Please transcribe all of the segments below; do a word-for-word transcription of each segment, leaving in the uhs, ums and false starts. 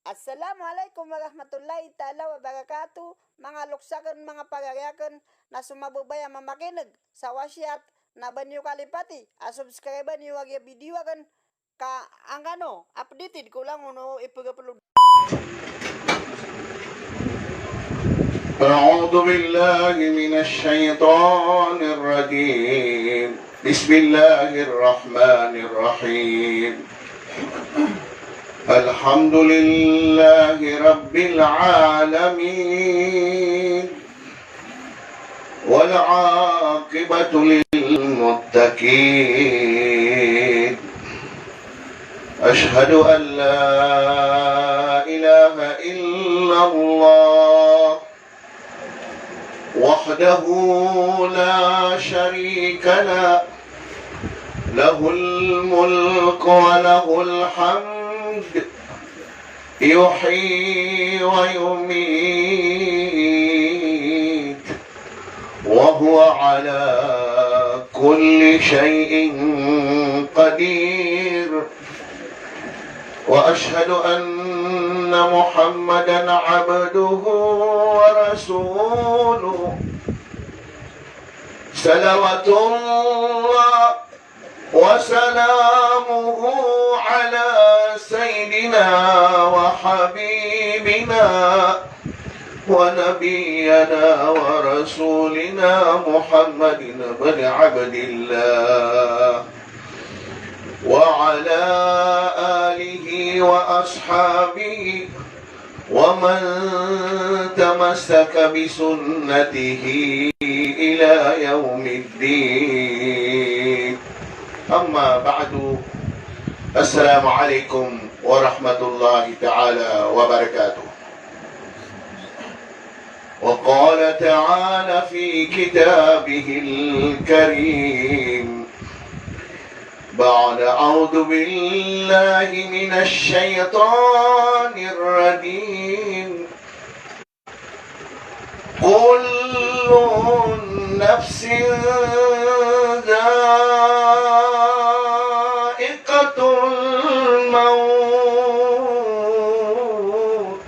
Assalamu alaikum warahmatullahi taala wabarakatuh. Manga loks akn, manga pagari akn, na so mababaya mamakin'g sa wasiyat, na ba niyo kalipati a subscribe-an iyo a giya video akn, ka angkano updated ko langon o ipag-upload. أعوذ بالله من الشيطان الرجيم. بسم الله الرحمن الرحيم. الحمد لله رب العالمين. والعاقبة للمتقين. أشهد أن لا إله إلا الله وحده لا شريك له، له الملك وله الحمد، يحيي ويميت، وهو على كل شيء قدير. وأشهد أن محمدا عبده ورسوله، صلوات الله وسلامه على سيدنا وحبيبنا ونبينا ورسولنا محمد بن عبد الله وعلى آله وأصحابه ومن تمسك بسنته إلى يوم الدين. أما بعد، السلام عليكم ورحمة الله تعالى وبركاته. وقال تعالى في كتابه الكريم بعد أعوذ بالله من الشيطان الرجيم. كل نفس ذائقة الموت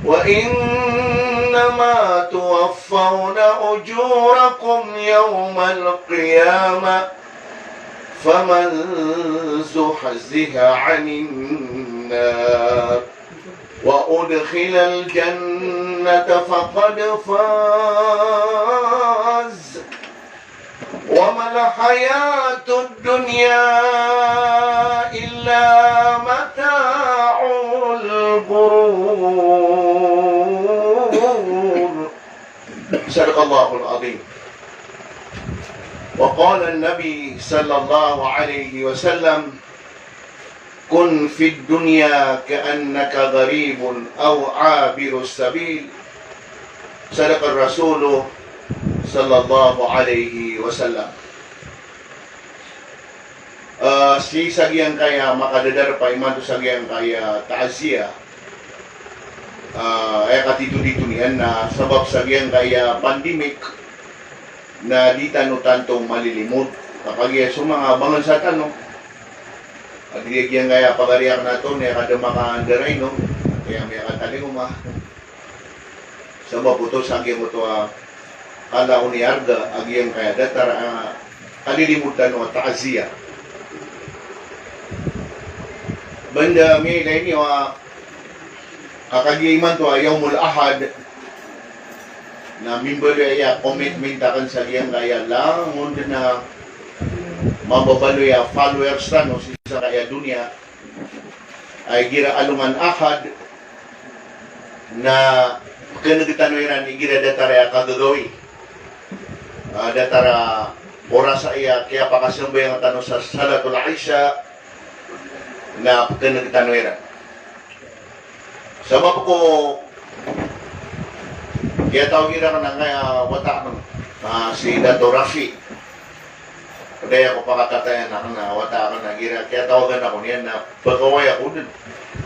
وإنما توفون أجوركم يوم القيامة فمن زحزح عن النار وأدخل الجنة فقد فاز وما الحياة الدنيا إلا متاع الغرور. صدق الله العظيم. وقال النبي صلى الله عليه وسلم: كن في الدنيا كأنك غريب أو عابر سبيل. صدق الرسول صلى الله عليه وسلم. Ah, sii sa giyangkaya makadadarpa imanto sa giyangkaya ta'ziyah. Ah, aya katitotito niyan na sabap sa giyangkaya pandemic na di tano tanto malilimod. Kagiya so manga bangnsa tano a di giyangkaya pagari akn a to, na aya ka da makaandaray, no? Aya miyakatalingoma. Sabap oto sa giyangkoto a kala o niyan arga a giyangkaya datar a kalilimod tano a ta'ziyah. Banda miyailay niyo a, a kagiya imanto a Yawmul Ahad, na mimbaloy aya commitment akn sa giyangkaya langon dn a mababaloy a followers tano sii sa kaya doniya, a igira alongan Ahad na pkhan'g tano iran igira datar aya kagagawii. Ah, datar a oras aya kiyapakasambayang tano sa Salatul Isha na pkhan'g tano iran. Sabap ko kiyatawag iran a kna a wata akn, ah, si Dato Rafi. Pd aya ko pakatatayan akn a wata akn a gira kiyatawagan ako niyan na pkawaya ko dn.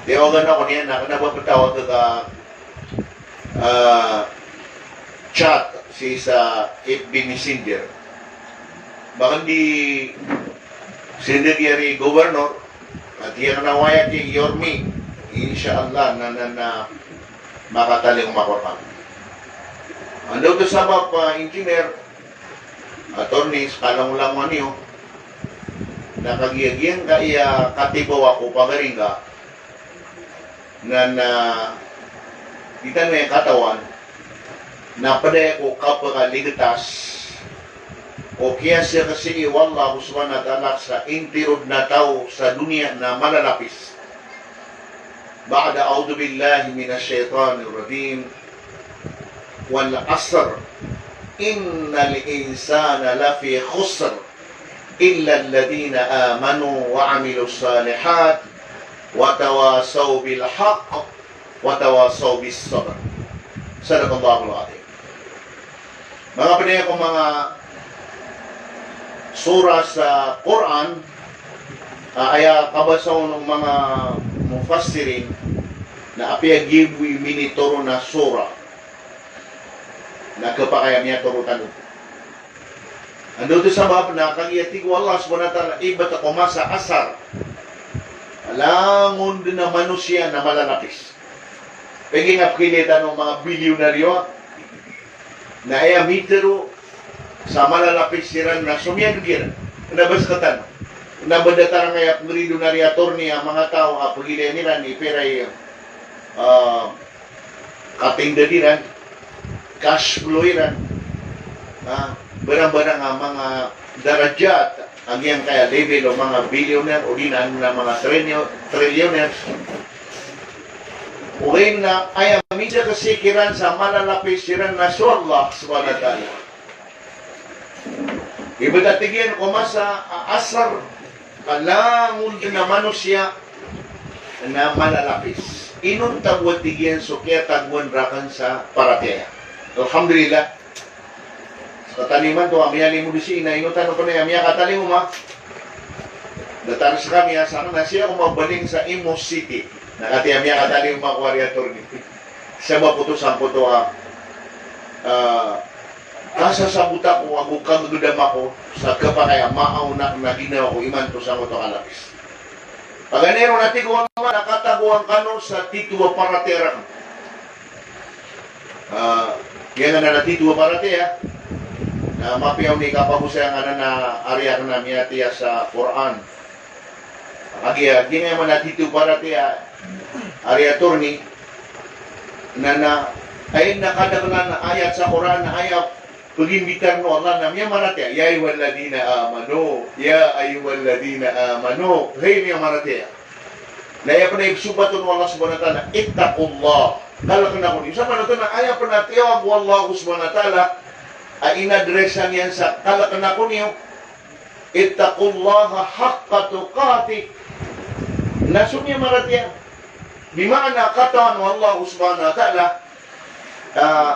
Tiyawagan ako niyan na kna a ba ptawag ka, ah, chat sii sa F B Messenger. Ba kn di sender iyan i governor, a tig iyan a kna a waya ki Yorme. Insha Allah na, na, na makatalingoma ko rkano. Anda oto sabap, ah, engineer, attorney, sa kalangolangowan iyo, na kagiya giyangkaya katibawa ko pagari ngka, na, na di tano aya katawan, na pd aya ko kapakaligtas ko kiyasaksii o Allah subhanahu wa ta'ala sa intiro dn a taw sa doniya na malalapis. Ba'da a'udhu billahi minash shaitanir rajim. Wal 'asr. Innal insana lafi khusr. Illa alladhina amanu wa 'amilus salihat. Wa tawasaw bil haqq. Wa tawasaw bis sabr. Sadaqallahul 'azim. Manga pd aya ko manga surah sa Qur'an, ah, aya kabasa on o manga mufassirin, na apiya giya bo i minitoron a surah na khapakay a miyatoro tano. Anda oto sabap na kagiya tig o Allah subhanahu wa ta'ala, ibt ko masa asar, langon dn a manosiya na malalapis. Peging a pkhailay tano o manga bilyonaryo na aya mitharo sa malalapis siran na somiyadg iran. Kna ba sktano, kna ba datar angkaya pngridoan a riyator niyan a manga taw a pagilay iran i pira i, ah, katingdad iran, cash flow iran, ah, barang-barang a manga darajat a giyangkaya level o manga billionaire odi na, na manga trilio-, trillionaires. Ogaid na aya misaksi kiran sa malalapis siran na so Allah subhanahu wa ta'ala. Ibt a tig iyan ko masa a asar, ka langon dn a manosiya na malalapis. Inonta bo a tig iyan so kiyatagoan rakn sa paratiyaya. Alhamdulillah. Sktano imanto a miyalimod sii na ino tano pn aya miyakatalingoma. Datar skami a sakn a sii ako mabaling sa Imus City. Na katii a miyakatalingoma ko ari attorney. Sabap oto sangkoto a, ah, kasasabot ako ago kagagdam ako sa khapakay a maawn akn a ginawa ko imanto sangkoto a kalapis. Paganay ron a tig o Allah na katagoan kano sa tito a paratiyaya rakn. Ah, giyanan a tito a paratiyaya na mapiya on i kapagosay angkanan a ari akn a miyatiya sa Qur'an. Kagiya giyangkaya man a tito a paratiyaya, ari attorney, na, na aya na kadaklan a ayat sa Qur'an na aya pagimbitar o Allah na miyamaratiyaya, "Ya ayyuhalladhina amanu, ya ayyuhalladhina amanu." Hay miyamaratiyaya. Na aya pn a ipsobat on o Allah subhanahu wa ta'ala, "Ittaqullah." Kalkn ako niyo. Sa maana oto na aya pn a tiyawag o Allah subhanahu wa ta'ala a inadresan iyan sa kalkn ako niyo, "Ittaqullaha haqqa tuqatih." Na so miyamaratiyaya, bi maana katawan o Allah subhanahu wa ta'ala, ah,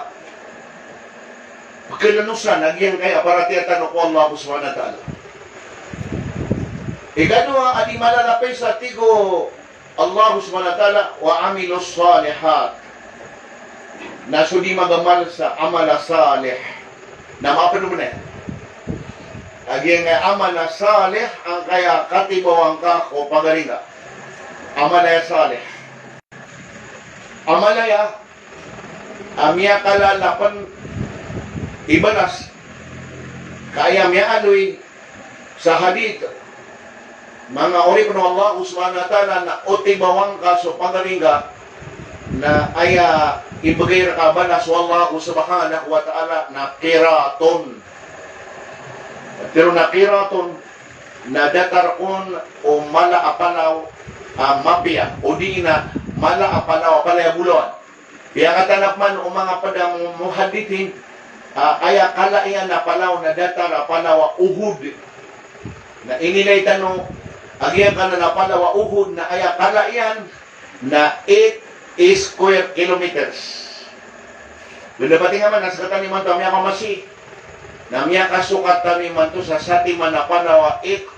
pkhalanosan a giyangkaya paratiyaya tano ko Allah subhanahu wa ta'ala. Ikadowa a di malalapis a tig o Allah subhanahu wa ta'ala, "Wa amilus salihat." Na so di magamal sa amal a salih. Na mapd on a giyangkaya amal a salih angkaya katibawa ngka ko pagari ngka. Amal a salih. Amal aya a miyakala a pn ibalas, ka aya miyaaloy sa hadith, manga oripn o Allah subhanahu wa ta'ala, na o tibawa ngka so pagari ngka, na aya ibgay rka a balas o Allah subhanahu wa ta'ala na qiratun. Tharo na qiratun na datar on o mala a palaw a mapiya, odi na mala a palaw a palaya bolawan. Piyakatanap man o manga pd a mu-, muhaddithin, a, aya kala iyan a palaw na datar a palaw a Uhud. Na inilay tano a giyangkanan a palaw a Uhud na aya kala iyan na eight square kilometers. Benda pati nga man, na sktano imanto a miyakamasi, na miyakasokat tano imanto sa satiman a palaw a eight,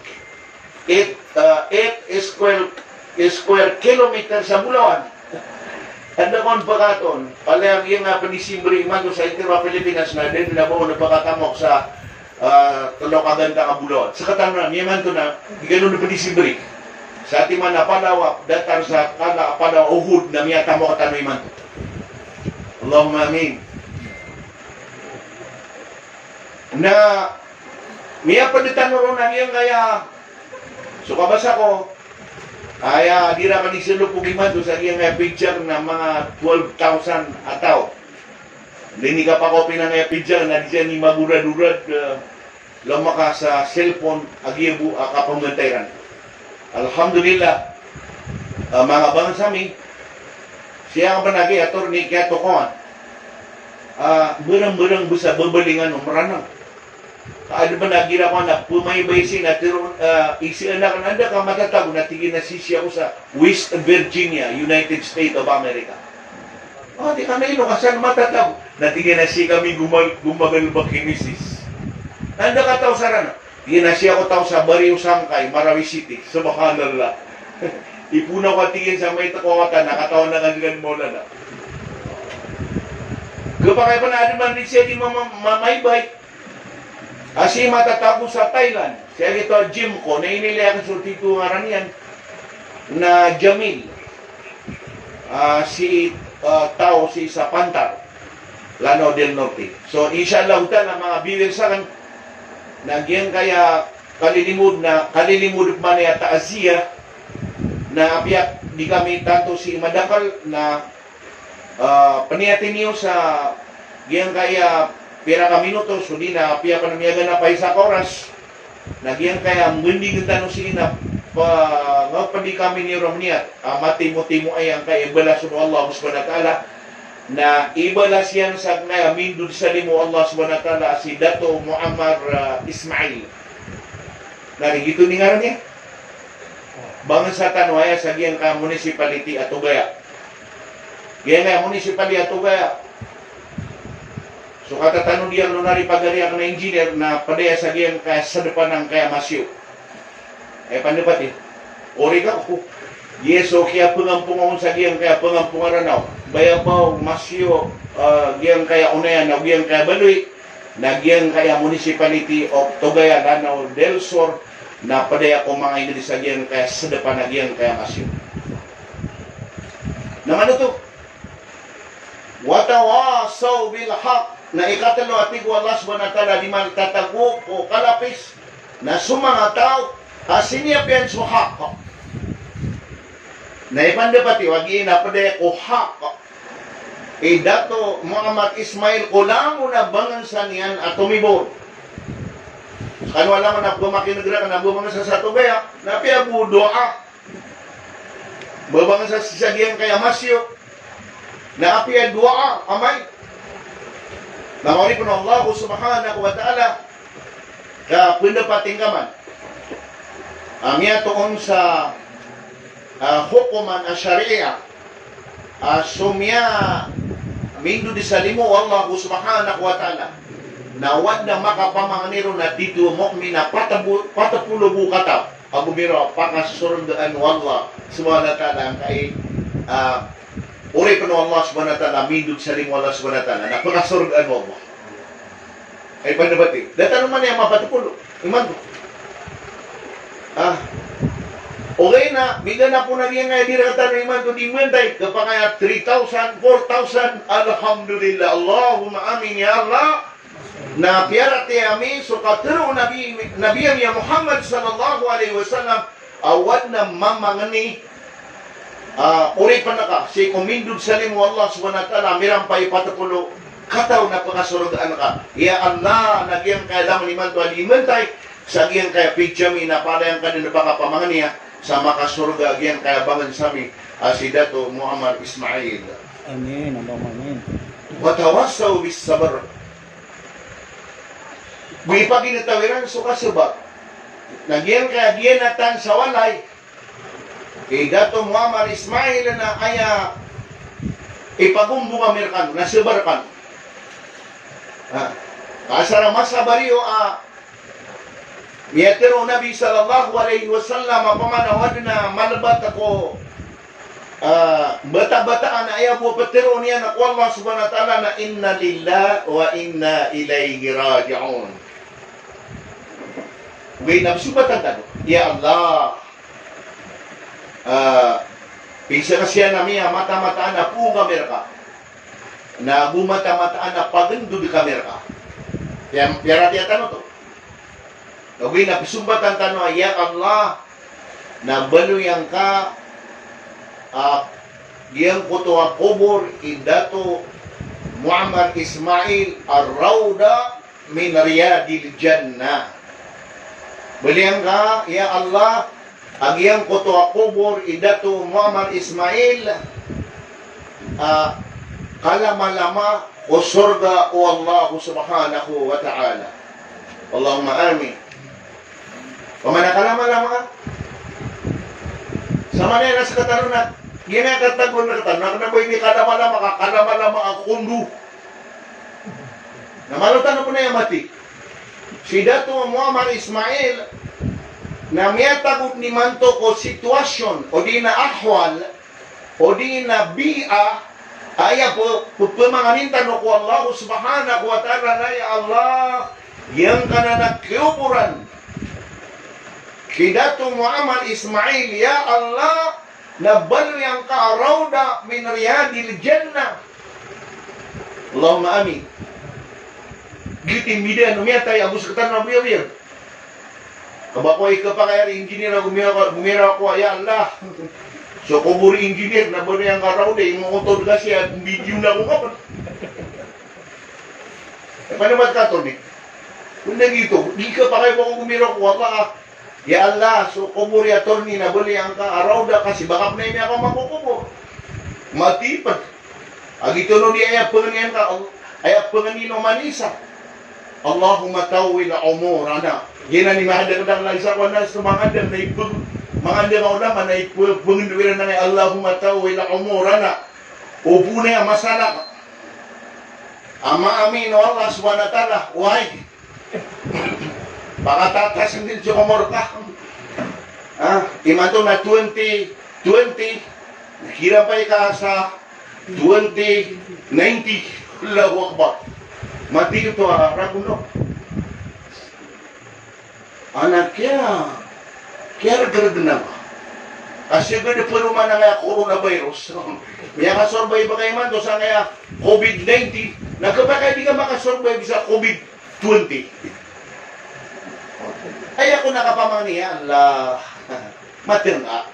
eight, ah, eight square, square kilometers a bolawan. Anda kon pkatoon, palaya giyangkaya pn i Simbri imanto sa intiro a Pilipinas na da dn a ba on pkatamok sa ah, tlo ka gantang a bolawan. Sktano na, miyamanto na, di kano na pd i Simbri. Sa timan a palaw a datar sa kala a palaw a Uhud na miyatamok tano imanto. Allahumma amin. Na miyapd tano ron a giyangkaya, so kabasa ko, aya di rakn isalopog imanto sa giyangkaya picture na manga twelve thousand a taw. Di niyan kapakopina aya picture na di siya ni magurad-urad, eh, lomaka sa cellphone a giya bo a kapamantay ran. Alhamdulillah, ah, manga bangsa mi, siyang pn a giya attorney kiyatokawan. Ah, barang-barang bo sa babalingan o Mranaw. Ka adn pn a gira ko na pmaybay sii na tiro, ah, isi anak na anda ka matatago na tig iyan a sii ako sa West Virginia, United States of America. Ah, di kami ino ka san matatago. Na tig iyan a sii kami guma-, gumagalbk ki misis. Na anda ka taw sa Ranaw? Tig iyan a sii ako taw sa Barrio Sangkay, Marawi City. Subhanallah. Ipoon ako a tig iyan sa maito ko katan, na katawan akn dn Maulana. Khapakay pn a adn man di siya di ma-, ma-, mamaybay. A sii matatago sa Thailand. Sii a giyoto a gym ko, na inilay akn so tito ngaran iyan na Jamil. Ah, sii, ah, taw sii sa Pantar, Lanao del Norte. So, insha Allah ta'ala, manga viewers akn, na giyangkaya kalilimod na, kalilimod pman aya ta'ziyah, na apiya di kami tanto sii madakl, na, ah, pniyati niyo sa giyangkaya pira ka minutos, odi na apiya pn a miyaganap a isa ka oras, na giyangkaya mbndingn tano sii na pangapdi kami niyo ron a niyat a matimotimo aya angkaya balas o Allah subhanahu wa ta'ala, na ibalas iyan sa angkaya mindod sa limo o Allah subhanahu wa ta'ala a si Dato Muammar, ah, Ismail. Na di giyoto i ngaran iyan. Bangsa tano aya sa giyangkaya municipality a Tugaya. Giyangkaya municipality a Tugaya. So katatano diyan o na di pagari akn a engineer na pd aya sa giyangkaya sdpan angkaya Masiu. Aya pandapat iyan. Ori ka ko. Giya so kiyapngampong on sa giyangkaya pngampong a Ranaw. Bayabaw, Masiu, ah, giyangkaya Onayan, na giyangkaya Baloy, na giyangkaya municipality of Tugaya, Lanao del Sur, na pd aya ko manga ingd sa giyangkaya sdpan a giyangkaya Masiu. Na mano oto? Wa tawasaw bil haqq. Na ikatlo a tig o Allah subhanahu wa ta'ala di matatago ko kalapis na so manga taw a siniyapiyan so haqq. Na ipandapat iyo a giya na pd aya ko haqq i Dato Muammar Ismail ko langon a bangsa niyan a Tomibor. Kano a langon a pmakin'g rakn a bo bangsa sa Tugaya, na apiya bo doa. Ba bangsa sii sa giyangkaya Masiu. Na apiya doa, amay. Na manga oripn o Allah subhanahu wa ta'ala, ka pndapat ingka man a miyatoon sa, ah, hokoman a shariah, ah, so miyamindod sa limo o Allah subhanahu wa ta'ala, na o adn a makapamangni ron a tito mu'min a patbo-, patpolo bo kataw. Ago mira pakasorgaan o Allah subhanahu wa ta'ala angkai, ah, oripn o Allah subhanahu wa ta'ala, mindod sa limo o Allah subhanahu wa ta'ala, na pakasorgaan o Allah. Ay, pandapat iyo. Da tano man aya mapatpolo imanto. Ah. Ogaid na miganap on a giyangkaya di rktano imanto di mbantay, khapakay a three thousand, four thousand, alhamdulillah, Allahumma amin ya Allah. Na piyaratiyaya ami so katharo o Nabi, Nabi ami a Muhammad sallallahu alaihi wasallam, a o adn a mamangni, ah, oripn ka sii ko mindod sa limo o Allah subhanahu wa ta'ala, mirampay patpolo kataw na pkasorgaan ka. Ya Allah, na giyangkaya langon imanto a di mbantay sa giyangkaya page ami, na palaya ngka dn pakapamangnia sa makasorga a giyangkaya bangsa ami a si Dato Muammar Ismail. Amin, Allahumma amin. Wa tawasaw bis sabr. Go ipagintaw iran so kasabap. Na giyangkaya giyanatan sa walay i Dato Muammar Ismail na aya ipagombong ami rkano, na sabar kano. Ha. Ka asar a masabar iyo a miyatharo o Nabi sallallahu alaihi wasallam a pamana o adn a malbat ko, ah, bata-bataan a aya bo a ptharoon iyan ko Allah subhanahu wa ta'ala na inna lillahi wa inna ilaihi raji'un. Ogaid na psmbatan tano, ya Allah, Ah, pizakasiyan ami a matamataan a poon kami rka. Na go matamataan a pagndod kami rka. Piya-, piyaratiyaya tano oto. Ogaid na pzombatan tano a, ya Allah, na baloy angka a giyangkoto a kobor i Dato Muammar Ismail a rawda min riyadil jannah. Baloy angka, ya Allah, a giyangkoto a kobor i Dato Muammar Ismail a kalamalama ko sorga o Allah subhanahu wa ta'ala. Allahumma amin. Opama na kalamalama ka, sa manaya na sktano na, giya na katagoan rktano na kna ba ini kalamalama ka, kalamalama a kondo. Na malo tano pn aya mati. Si Dato Muammar Ismail na miyatago dn imanto ko sitwasyon odi na ahwal odi na bi'ah, aya p-, p-, pmanganin tano ko Allah subhanahu wa ta'ala na, ya Allah, giyangkanan a kiyoboran ki Dato Muammar Ismail, ya Allah, na baloy angka a rawda min riyadil jannah. Allahumma amin. Giyoto i mbidaan o miyatay ago sktano a biya-biya. Kaba ko ikapakay a engineer a gomiraw, gomiraw ko a, ya Allah, so kobor i engineer na baloy angka a rawda, i mongotod ka sii a video na ko kapn. Aya pn a mat ka attorney. Kna giyoto, ikapakay ko gomiraw ko a, Allah, ya Allah, so kobor i attorney na baloy angka a rawda, kasi ba ka pn a miyakaoma ko kobor. Mati pn. A giyoto odi aya pangnin ka, aya pangnin o manisa. Allahumma tawwil umurana. Giyanan i mahadakdakl a isa ko anas a manga adn a ipag-, manga adn a ulama na ipapangndod iran a Allahumma tawwil umurana. Opama na aya masalah ka a maamin o Allah subhanahu wa ta'ala, wai. Pakatatas dn so komor ka. Ah, imanto na twenty twenty, na kiran pay ka sa twenty ninety. Allahu Akbar. Mati oto a ragon o. Anak iya, kiyargrg na. Kasi gd paroman angkaya coronavirus. Miyakasurvive ka imanto sangkaya covid nineteen. Na kna ba ka di ka makasurvive sa covid twenty. Aya ko na kapamangni, ya Allah. Mateng a.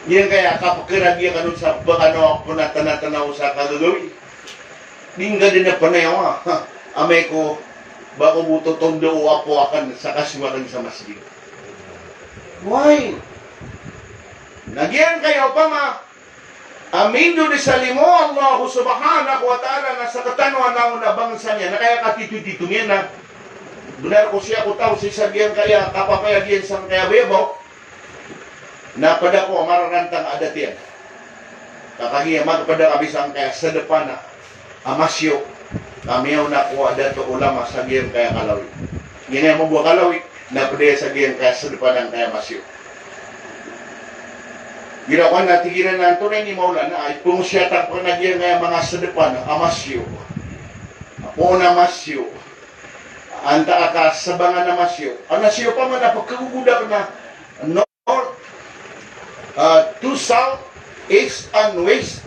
Giyangkaya kapkharagi akn on sa ba kano ako na tana-tana o sa kagagawii. Di ngka dn a panayawa. Ha, amay ko ba ko bo totonda o apo akn sa kasowa akn sa masgit. Wai. Na giyangkaya opama a mindod sa limo o Allah subhanahu wa ta'ala na sktano a langon a bangsa niyan, na kaya katitotito niyan na bnar ko sii ko taw sii sa giyangkaya kapapayag iyan sangkaya bayabaw, na pd ako a mararantang a adat iyan. Ka kagiya magpd kami sangkaya sdpan a masiyo, ka miyaona ko a dato ulama sa giyangkaya Kalawi. Giyangkaya mambo a Kalawi, na pd aya sa giyangkaya sdpan angkaya masiyo. Igira ko na tig iran a antonaa ini Maulana, ay pngosiyatan ko na giyangkaya manga sdpan a masiyo. Apo na masiyo. Antaa ka sabangan a masiyo. Ana siyo opama na pkhagogoda akn a north, ah, to south, east and west.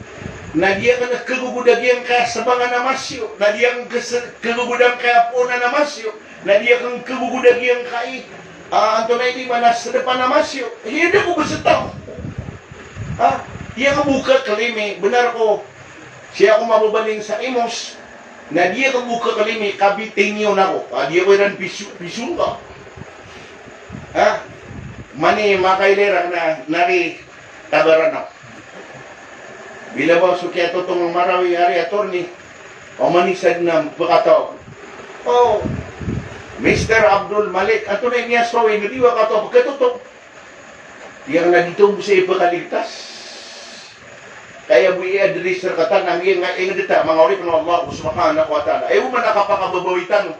Na di akn khagogoda giyangkaya sabangan a masiyo. Na di akn khagogoda angkaya poonan a masiyo. Na di akn khagogoda giyangkai, ah, antonaa ini, mana sdpan a masiyo. Iya da ko bsataw. Ha? Iya ko bo khaklimi, bnar ko. Sii ako mababaling sa Imus. Na di ako bo khaklimi, kabiting iyo na ako. Ah, di ako iran pisu-, pisong ka. Ha? Mani makailera na nari tabaran ako. Bila ba so kiyatotong o Marawi ari attorney, o mani sadn a pkataw. Oh, Mister Abdul Malik, antonaa i miyasowa i madiwa kataw pkhatotong. Aya na di tong bo sa ipkaligtas. Kaya bo i-address rktano a giyangkai ingd ta, manga oripn o Allah subhanahu wa ta'ala. Aya bo man a kapakababawi tano.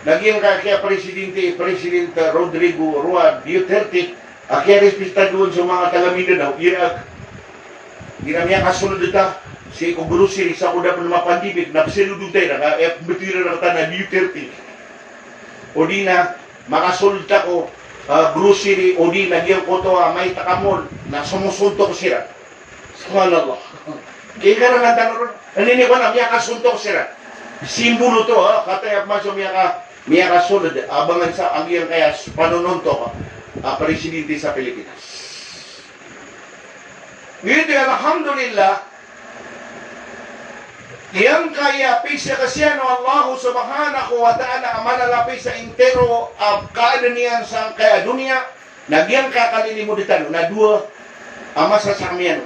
Na giyangkai a kiya presidente, President Rodrigo Roa Duterte, a kiyarespeto on so manga taga Mindanao, igira, igira miyakasold ta sii ko grocery sa ko da pn mapandimik, na psoldn ta iran, ka, eh, mbtowi iran rktano a Duterte. Odi na makasold ta ko ah, grocery, o di na giyangkoto a maita ka mall, na somosontok siran. Subhanallah. Kikarangan tano ron, anini ko na miyakasontok siran. Simbolo oto, ha, kataya pman so miyaka, miyakasold, abangan sa a giyangkaya s-, panonontok a presidente sa Pilipinas. Giyoto i, alhamdulillah, giyangkaya pizakasiyan o Allah subhanahu wa ta'ala a malalapis a intiro a kaadn iyan sangkaya doniya, na giyangkaya kalilimod tano na dowa a masa sa miyanon.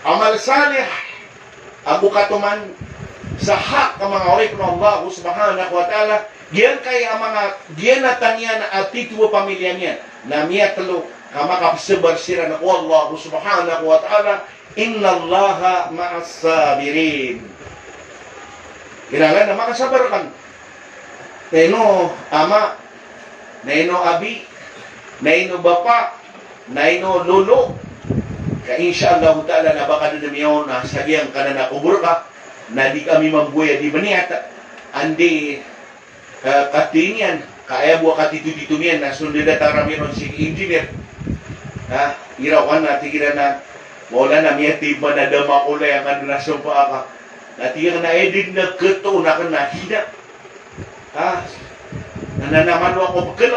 Amal salih, ago katoman sa hak a manga oripn o Allah subhanahu wa ta'ala, giyangkaya a manga giyanatan iyan a tito a pamilya niyan, na miyatlo ka makapzabar siran ko Allah subhanahu wa ta'ala, "Innallaha ma'as sabirin." Kailangan na makasabar kano. Na ino ama, na ino abi, na ino bapa, na ino lolo, ka insha Allahu ta'ala na ba ka dn miyaona sa giyangkanan a kobor ka, na di kami mambo aya di maniyat, anda i, eh, katii niyan, ka aya bo a katitotito niyan na so ndadataran ami ron sii engineer. Ha, ira ko na tig iran a, Maulana, miyatib man a da makolay angkanan a sompa aka. Na tig iyan a aya dn a katoon akn na hina. Ah, na, na, na malo ako bkl.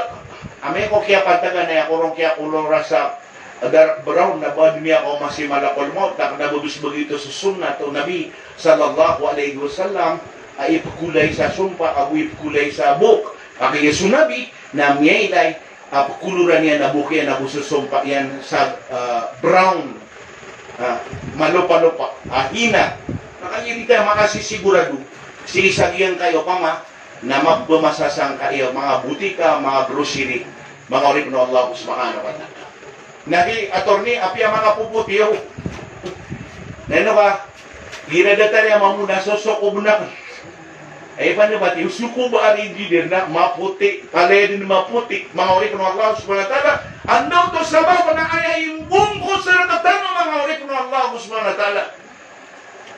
Amay ko kiyapantagan a aya ko ron kiyakolora sa dark brown na ba dn aya ko masi malakol maut, na kna ba bs bagito so sunnat o Nabi sallallahu alaihi wasallam a ipkolay sa sompa ago ipkolay sa bok. Kagiya so Nabi na miyailay a pkoloran iyan a bok iyan ago so sompa iyan sa, ah, brown. Ah, malopalopa, ah, hina. Makagiya di ta makasisigorado sii sa giyangkaya opama na mababasa sangkaya manga botika, manga grocery, manga oripn o Allah subhanahu wa ta'ala. Na ki attorney, apiya manga popoti iyo. Na ino ka, igira datar iyan mambo na so soko bnar. Aya pn a bati, so ko ba ari di dn na mapoti, palaya dn mapoti, manga oripn o Allah subhanahu wa ta'ala. Anda oto sabap na aya imbongkos rktano, manga oripn o Allah subhanahu wa ta'ala.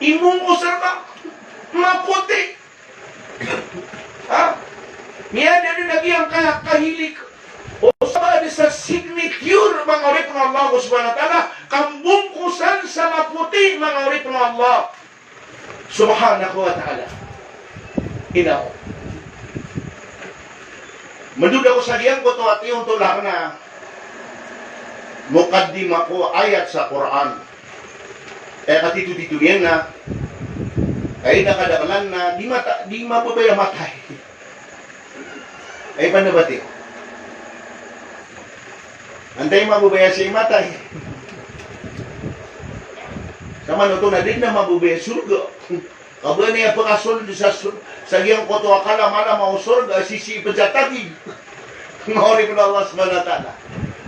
Imbongkos rktano, mapoti. Ha? Miyada dn a giyangkaya kahilik o sabaad sa signature, manga oripn o Allah subhanahu wa ta'ala, kambongkosan sa mapoti, manga oripn o Allah subhanahu wa ta'ala. Ino. Mndod ako sa giyangkoto a tiyontol akn a mukaddima ko ayat sa Qur'an. Aya katitotito niyan na, aya kadaklan na di mata, di mababaya matay. Aya pn a bati. Antaa i mababaya sii matay? Sa manoto na di dn a mababaya sorga. Ka ba niyan pkasold sa sor-, sa giyangkoto a kalamalama o sorga sii, sii pn sa tagig. Manga oripn o Allah subhanahu wa ta'ala.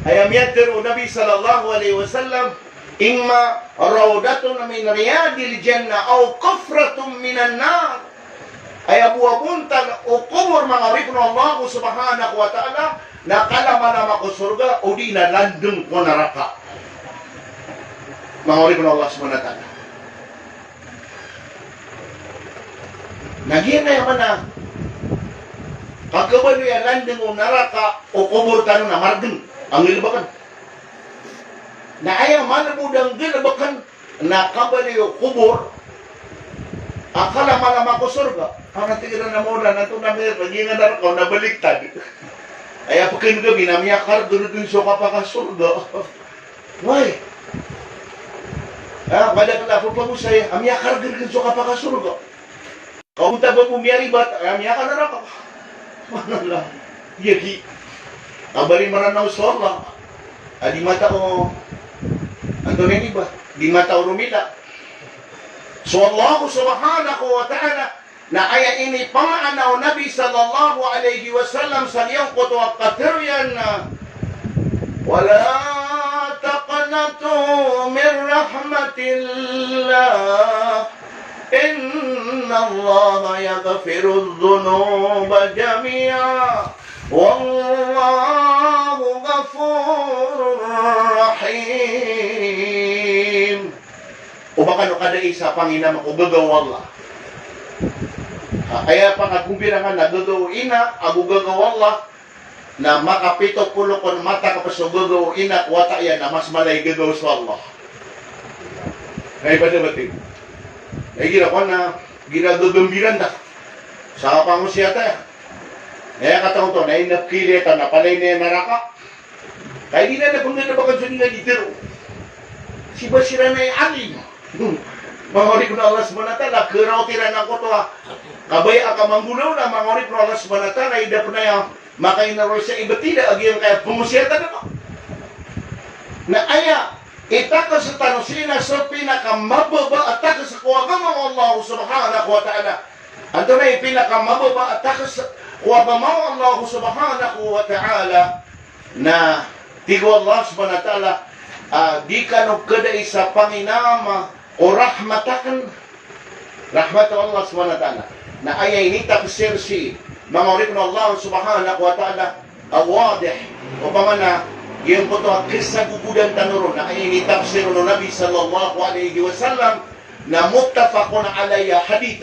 Aya miyatharo o Nabi sallallahu alaihi wasallam, "Imma rawdatun min riyadil jannah aw hufratun minan nar." Aya bo a bontal o kobor, manga oripn o Allah subhanahu wa ta'ala, na kalamalama ko sorga, odi na landng ko naraka. Manga oripn o Allah subhanahu wa ta'ala. Na giya na aya maana, ka khabaloy a landng o naraka o kobor tano na margn a nggalbkn. Na aya malbod a nggalbkn na khabaloy o kobor a kalamalama ko sorga. Panatig iran a Maulana, antonaa i naraka na baliktad? Aya pkn kami na miyakarg rkn so kapakasorga. Wai. Ah, madakl a pphagosay a miyakarg rkn so kapakasorga. Ka onta ba bo miyaribat a miyakanaraka. Subhanallah. Iya ki. Kabaloy Mranaw so Allah a di matao, antonaa ini ba, di matao romila. So Allah subhanahu wa ta'ala, na aya inipaana o Nabi sallallahu alaihi wasallam sa giyangkoto a katharo iyan na, "Wa la taqnatu min rahmatillah, innallaha yaghfirudh dhunuba jami'a, wallahu ghafurur rahim." O ba kano kadai sa panginama ko gagaw o Allah. Ah, aya pakagombira nga na gagaw o ina ago gagaw o Allah. na makapito polo kon matakp so gagaw o ina ko wata iyan na mas mala i gagaw so Allah. Na ibarat a bati. Na igira ko na, igira gagambira nda sa pangosiyata iyan. Na aya kataw oto, na inapkili ta na palaya niyan naraka. Kay di na da pnggandabakan so di nga di tero. Siba siran ay alim. Manga oripn o Allah subhanahu wa ta'ala, karaot iran angkoto a kabaya a kamanggolawla, manga oripn o Allah subhanahu wa ta'ala, ida pn aya makainarol sa ibtila a giyangkaya pangosiyatan a ba. Na aya itakes tano sii na so pinakamababa a takes ko agama o Allah subhanahu wa ta'ala. Antonaa i pinakamababa a takes ko agama o Allah subhanahu wa ta'ala? Na tig o Allah subhanahu wa ta'ala, ah, di kano kadai sa panginama o rahmat akn, rahmat o Allah subhanahu wa ta'ala. Na aya initafsir sii, manga oripn o Allah subhanahu wa ta'ala, a wadih, opama na giyangkoto a kisagogodan tano ron, na aya initafsir o Nabi sallallahu alaihi wasallam, na muttafaqun alayhi a hadith.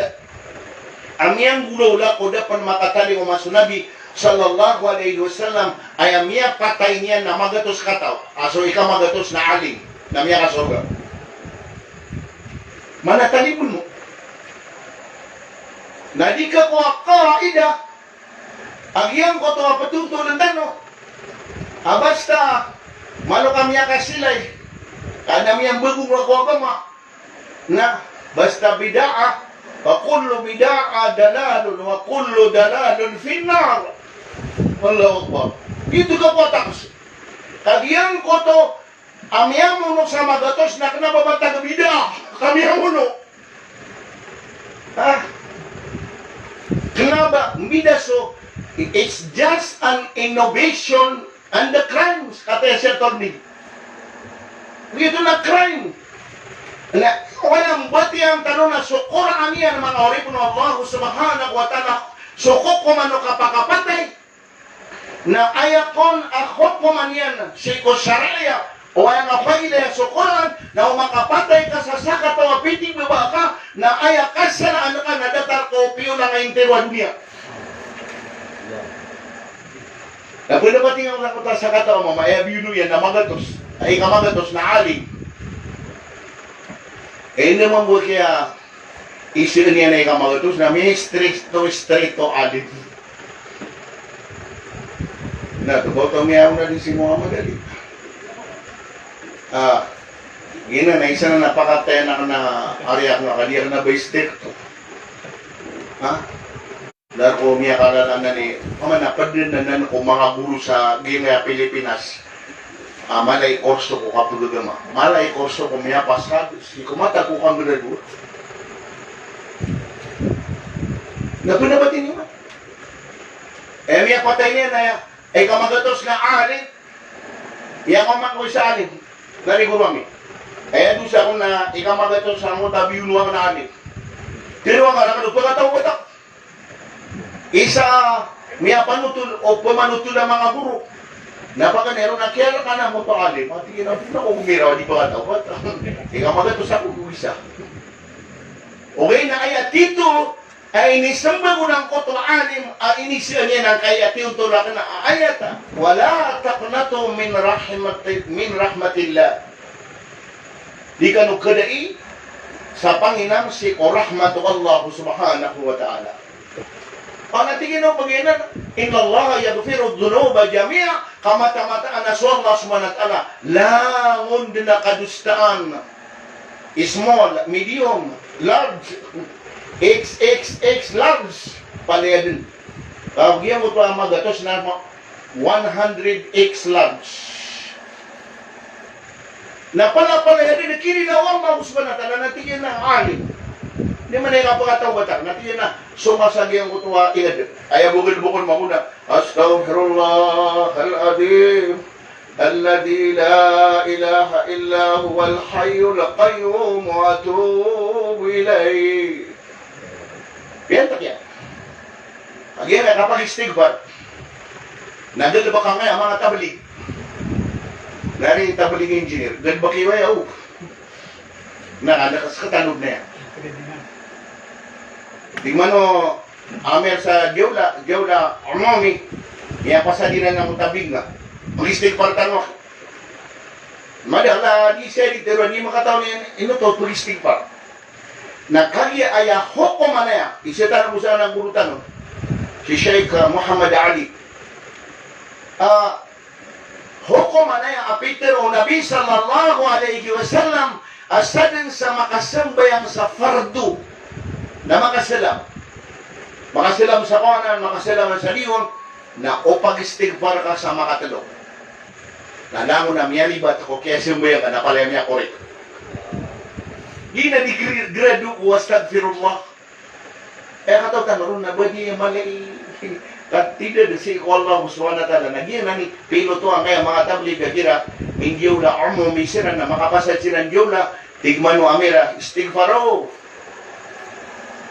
A miyanggolawla ko da pn makatalingoma so Nabi sallallahu alaihi wasallam, aya miyapatay niyan na magatos kataw, a so ikamagatos na alim, na miyakasorga. Mana talibon mo. Na di ka ko a qaida, a giyangkoto a ptotoln tano a basta malo ka miyakasilay, ka na miyambago nga ko agama, na basta bid'ah, wa kullu bid'ah dalalun, wa kullu dalalun fin nar. Allahu Akbar. Giyoto ka patakas. Ka giyangkoto a miyamono sa magatos na kna ba matag bid'ah ka miyamono. Ah. Kna ba mbid'ah so, it's just an innovation and the crimes, katii si attorney. Giyoto na crime. Na, aya mbatiya tano na so Qur'an iyan, manga oripn o Allah subhanahu wa ta'ala, so kokoman o kapakapatay. Na aya kon a kokoman iyan sii ko sharia, o aya nga faida iyan so Qur'an, na o makapatay ka sa sakataw a pitibaba ka, na aya kasalaan ka na datar ko piyola nga intiro a doniya. Na pwede ba tingnan ko sa sakataw a mama, aya biyono iyan na magatos, ay ka magatos na alim. Eh, hindi man buat kaya isaan iyan ay ka magatos na may stricto, stricto alim. Na, to ba to miyaw na di si Muhammad Ali? Ah, gina na isa na napakatay na ka na ariyak na kadiyak na ba stricto. Ha? Dar ko miyakalalan na ni, ama na pwede na nan ko manga guru sa gina Pilipinas. Ah, mala i kurso ko kapagagama. Mala i kurso ko miyapasad, si ko mata ko kang graduate. Na pwede ba tiniman? Eh, miyapatay niyan na ya. Eh, kamagatos na alim. Iya ko man ko isa alim. Dari guru ami. Eh, dosa ko na ikamagatos sa mo tabi unuan na alim. Pero ang anak ko, pagkatao ko ta. Isa miyapanotol o pamanotol a manga guru. Na paganay ron na kiyalakanan mo to alim. Ati na, na ko mira, di pagkatao ko ta. Ikamagatos ako ko isa. Okay na aya tito, a inisembag o angkoto a alim, a inisaan iyan angkaya tiyotol akn a ayat a, "Wala taqnatu min rahmati-, min rahmatillah." Di kano kadai sa panginam sii ko rahmat o Allah subhanahu wa ta'ala. Ana tig iyan o pagiyanan, "Innallaha yaghfiru dhunuba jami'a," ka mataan a so Allah subhanahu wa ta'ala langon dn a kadosaan. Small, medium, large, X X X large, palaya dn. Ka giyangkoto a magatos na ma-, one hundred X large. Na pala, palaya dn, kiri na o Allah subhanahu wa ta'ala, na tig iyan a alim. Di man aya kapakatawbatan, na tig iyan a so masa giyangkoto a ingd. Aya bokol-bokol mambo na, "Astaghfirullahal azim." Alladhi la ilaha illa huwal hayyul qayyum wa atubu ilayh. Piyantak iyan. Kagiya na kapag-istighfar. Na galbk angkaya manga tablig. Nari tablig engineer. Galbk iyo aya, o. Na, na, kas-, katanod na iyan. Di mano, amir sa jawla, jawla umumi. Miyapasad iran a motabig nga, pag-istighfar tano. Madakl a di siya di tero, di makataw niyan, ino to pag-istighfar. Na kagiya aya hokoman aya, isa tano bo sa anan a goro tano, si Sheikh, ah, Muhammad Ali. Ah, hokoman aya a pitharo o Nabi sallallahu alaihi wasallam, a sadn sa makasambayang sa fardo na makasalam. Makasalam sa kawanan, makasalam sa diwang, na o pag-istighfar ka sa makatlo. Na langon a miyalibat ko kiyasambayang ka na palaya miyakorek. Di na di gr-, grado ko astaghfirullah. Eh, kataw tano ron na ba di mali, ka tida di sii ko Allah subhanahu wa ta'ala. Na giyanan i piloto angkaya manga tablig a gira, mindiyaw la umum siran na makapasad siran diyaw la, tig man o amira, istighfar o.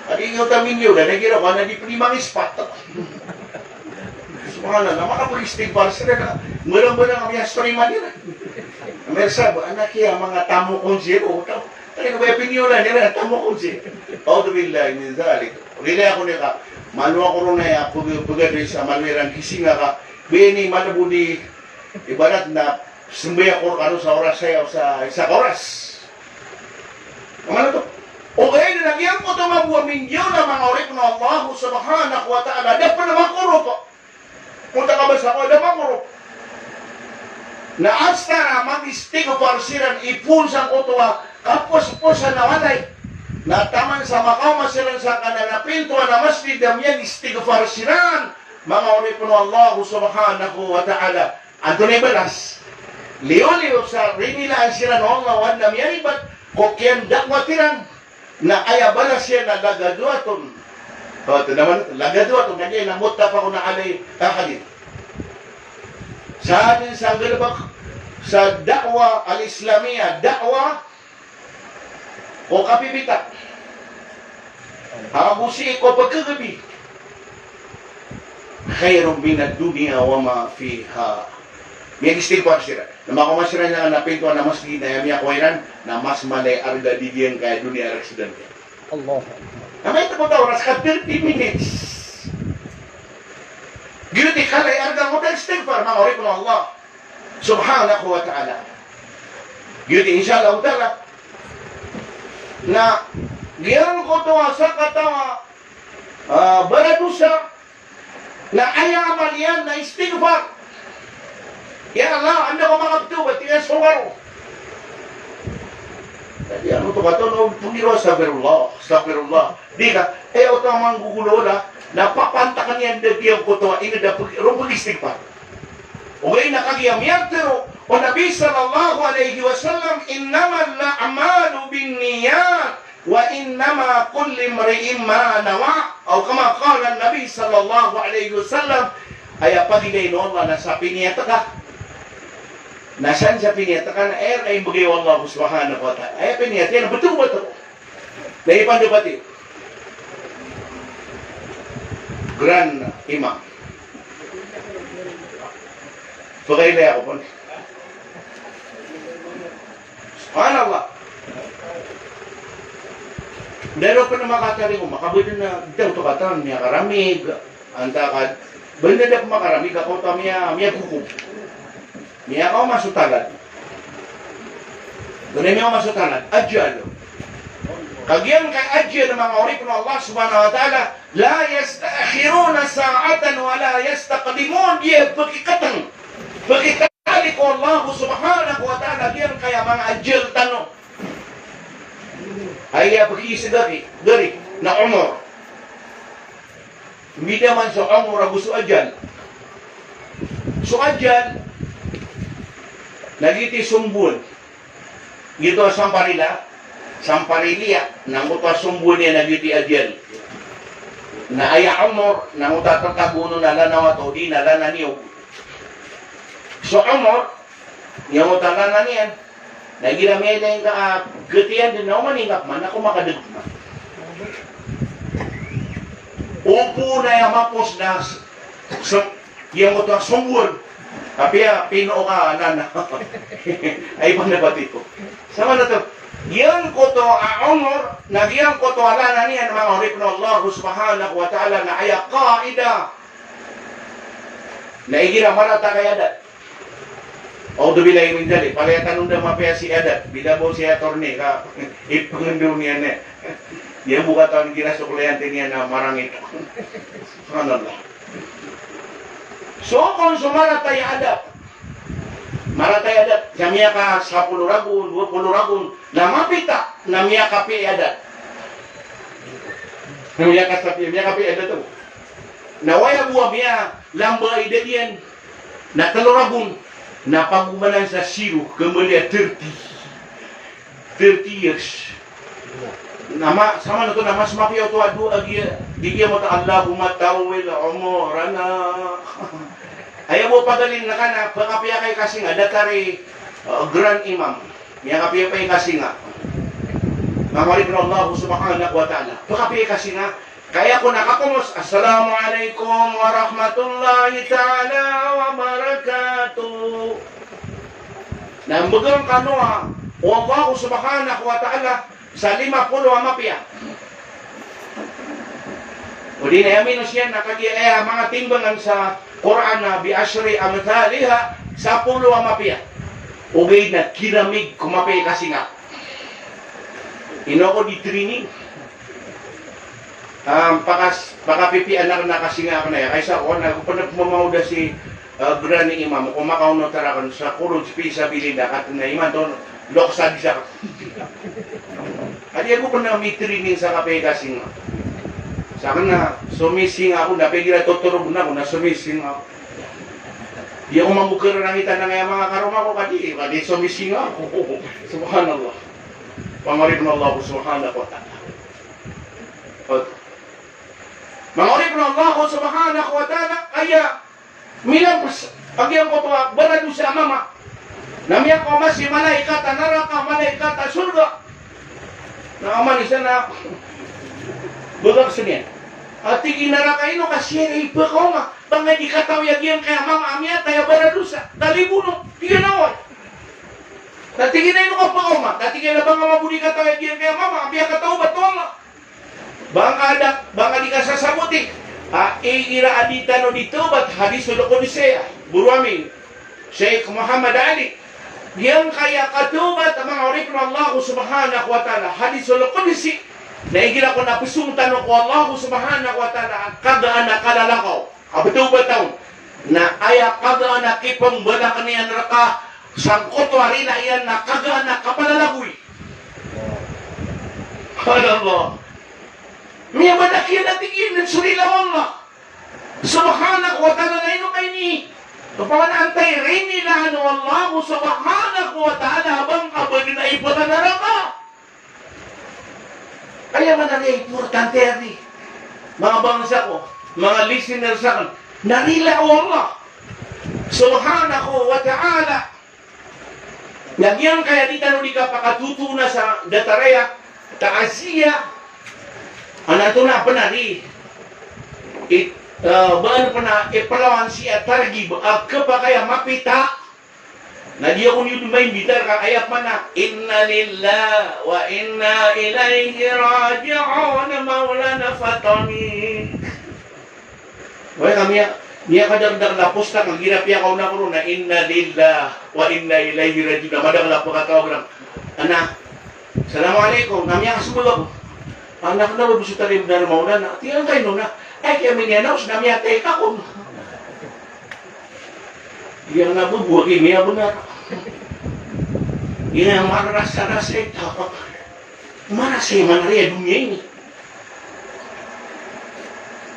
Adi iyo ta mindiyaw la, na gira, mana di pwede mangispat. Subhanallah, makapag-istighfar siran na, mbarang-mbarang a miyastory man iran. Amir sab, anak iya, manga tamok on siya, o, taw. Tayo ba piniyola nira, tamok on siya. A'udhu billahi min dhalik. Rilay ako niyan ka, malo ako ron aya, pag-, pagari sa malo iran kisinga ka, bini malo bo di, ibarat na, sembay ako rkano sa oras aya, sa isa ka oras. Ano to? Ogaid na giyangkoto a mabaya a mindiyaw na manga oripn o Allah subhanahu wa ta'ala, da pn makorop. Oto a kabasa ko, da makorop. Na asta na mag-istighfar siran, ipoon sangkoto a kapos-posan a walay. Na taman sa makaoma siran sangkanan a pintoan a masjid a miyag-istighfar siran, manga oripn o Allah subhanahu wa ta'ala. Antonaa i balas? Liyo-liyo sa rinilaan siran o Allah o adn a miyalibat ko kiyanda'wat iran. Na aya balas iyan na laghadwatun. O, ito naman, laghadwatun, na giya na muttafaqun alayh a hadith. Sa aden sa nggalbk sa da'wah al-Islamiyah, da'wah ko kapipita ago sii ko pkhagabi, khairun minad dunya wa ma fiha. Miyag-istighfar siran. Na makaoma siran sangkanan a pintoan a masjid na aya miyakowa iran na mas mala i arga di giyangkaya doniya a rksdan iyan. Allahu Akbar. Na maito ko taw, oras ka thirty minutes. Giyoto i kala i arga angkoto a istighfar, manga oripn o Allah subhanahu wa ta'ala. Giyoto i, insha Allah ta'ala. Na giyangkoto a sakataw a, ah, baradosa, na aya amal iyan na istighfar. Ya Allah, anda ko makapthawbat, tig iyan so garo. Dadi ano to kato, no, pngiro, astaghfirullah, astaghfirullah. Di ka, eh, oto a manggogolawla, na papantakan iyan da giyangkoto a ingd a pag-, ron pag-istighfar. Ogaid na kagiya miyatharo o Nabi sallallahu alaihi wasallam, "Innamal a'malu binniyat, wa innama likullimri'in ma nawa." Aw kama qala Nabi sallallahu alaihi wasallam, aya pagilay o Allah na sa piniyat ka. Na san sa piniyat ka na aya imbgay o Allah subhanahu wa ta'ala. Aya piniyat iyan na btho-btho. Na ipandapati. Grand Imam. Pakailay ako pn. Subhanallah. Da ron pn makataring o, makabdn a daw to katan, miyakaramig. Antaa ka, banda da pn makaramig a kaoto a miya, miyagogob. Miyakaoma so talad. Banda miyakaoma so talad. Ajal. Kagiya ka ajal, manga oripn o Allah subhanahu wa ta'ala, la yasta'khiruna sa'atan wa la yastaqdimun. Di pkikatng, pkikatali ko Allah subhanahu wa ta'ala giyangkaya manga ajal tano. Aya pkisgari, gari, na omor. Mbida man so omor ago so ajal. So ajal, na giyoto i sombon. Giyoto a samparila, sampariliya, na angkoto a sombon iyan na giyoto i ajal. Na aya omor, na angkoto a tatago on na lanaw a taw, di na lanan iyo. So omor, aya angkoto a lanan iyan, na igira miyailay ngka a gatiyan dn na oman i ngka pman na ko makadg pman. Opo na aya mapos na s-, s-, aya angkoto a sombon. Apiya pino ka nan. Ay, panda pati ko. Sama na to. Giyangkoto a omor, na giyangkoto a lanan iyan, manga oripn o Allah subhanahu wa ta'ala, na aya qaida Na igira marata ka i adat. A'udhu billahi min dhalik. Palaya tano da mapiya si adat. Bida bo si attorney ka ipangandon iyan, eh. Iya bo katawan igira so kliyente niyan na marangit. Subhanallah. So kon so marata i adat. Marata i adat. Sa miyaka sapolo ragon, dowa polo ragon. Na mapita, na miyakapiya i adat. Na miyakasapiya, miyakapiya i adat o. Na waya bo a miyalamba i idad iyan na telo ragon, na pagomanan sa zero, kambali a thirty. Thirty years. Na ma-, samanoto na mas mapiya oto a doa a giya, di giya mota Allahumma tawwil umurana. Aya bo pagalin na ka na, pakapiya ka i kasinga, datar i, uh, Grand Imam. Miyakapiya pa i kasinga. Manga oripn o Allah subhanahu wa ta'ala. Pakapiya i kasinga. Kaya ko na kakomos, "Assalamu alaikum warahmatullahi ta'ala wabarakatuh." Na mbgan kano a o Allah subhanahu wa ta'ala sa lima polo a mapiya. O di na aya minos iyan na kagiya aya manga timbangan sa Qur'an na bi ashri amthaliha, sapolo a mapiya. Ogaid na kiramig ko mapiya i kasinga. Ino ako di training. Ah, pakas-, pakapipiya anak na kasinga akn aya. Kaisa ko na, ako pn a pmamaoda si, ah, Grand Imam, ko makaonot rakn sa Khuruj fi Sabilillah, katna imanto, loks a di sa. Adi ako pn a mitraining sa kapiya i kasinga. Sakn na, somisinga ako, na pigira totorogn ako, na somisinga ako. Di ako mambo karangitan angkaya manga karoma ko, kadi, kadi somisinga ako. Subhanallah. Manga oripn o Allah subhanahu wa ta'ala. Manga oripn o Allah subhanahu wa ta'ala, aya milampas a giyangkoto a baradosa a mama. Na miyakaoma si malaikat a naraka, malaikat a sorga. Na oman i isa na bagak seniyan. A tig i naraka, ino ka siya i pakaoma? Ba nga di katawi a giyangkaya mama a miyatay a baradosa, talibono, tig iyan a oway. Na tig iyan a ino ka pakaoma? Na tig iyan a ba nga mambo di katawi a giyangkaya mama a miyakatawbat o Allah. Ba nga da, ba nga di ka sasaboti a igira a di tano di tawbat, hadisul qudsi, goro ami, Sheikh Muhammad Ali. Giyangkaya katawbat, manga oripn o Allah subhanahu wa ta'ala, hadisul qudsi. Na igira kon a psong tano ko Allah subhanahu wa ta'ala, kagaan a kalalakaw. A btawbat on. Na aya kagaan a kipmbalakn iyan rka sangkoto a rila iyan na kagaan a kapalalagoy. Subhanallah. Miyabalak iyan a tig iyan so rila o Allah subhanahu wa ta'ala na ino ka ini. Opama na antaa i rinilaan o Allah subhanahu wa ta'ala a ba ngka ba dn a ipakanaraka. Aya maana niyan, importante ari, manga bangsa ko, manga listeners akn, na rila o Allah subhanahu wa ta'ala. Na giyangkaya di tano di kapakatotona sa datar aya ta'ziyah, antonaa pn ari, it, eh, ba an pn a iplawan sii a targhib a khapakay a mapita. Na di ako niyo dn maimbitar ka aya pman a, "Inna lillahi wa inna ilaihi raji'un, Maulana Fatami." Oway, ka miya, miyakadakdakl a posta ka igira piyakaona ko ron na, "Inna lillahi wa inna ilaihi raji'un." Na madakl a pkataw ko ron. Ana, "Assalamu alaikum." Na miyakasmbag ako. Anak na, wado so talim na Maulana. Tig iyan, "Angkaino na?" "Ay, kiyaminiyan ako, na miyatay ka kon." Iyan na bo bo aki miyabnar. Iyan na marasa-rasa ito. Marasa i manari a doniya ini.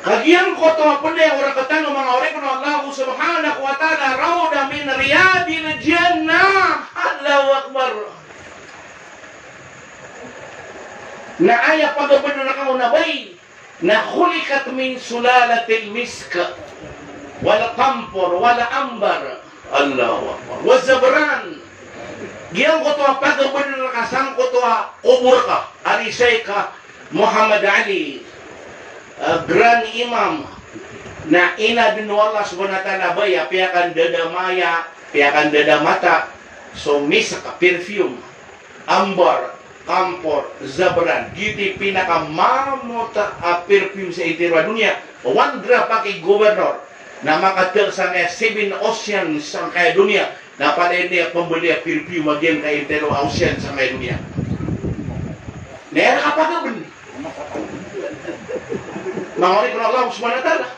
Kagiya angkoto a pd a aya rktano, manga oripn o Allah subhanahu wa ta'ala, rawdah min riyadil jannah. Allahu Akbar. Na aya pagabnar rka on a bai na khuliqat min sulalatil misk, wal qanfar, wal anbar. Allahu Akbar. Wa za'faran. Giyangkoto a pagabnar ka sangkoto a kobor ka, ari Sheikh Muhammad Ali, ah, Grand Imam, na inadn o Allah subhanahu wa ta'ala a bai a piyakandadamaya, piyakandadamata so misk, perfume, anbar, qanfar, za'faran. Giyoto i pinakamamota a perfume sa intiro a doniya. One drop aki governor. na makateg sangkaya seven oceans sangkaya doniya, na palaya niyan pembeli a perfume a giyangkaya intero a ocean sangkaya doniya. Na aya kapagabn. Manga oripn o Allah subhanahu wa ta'ala.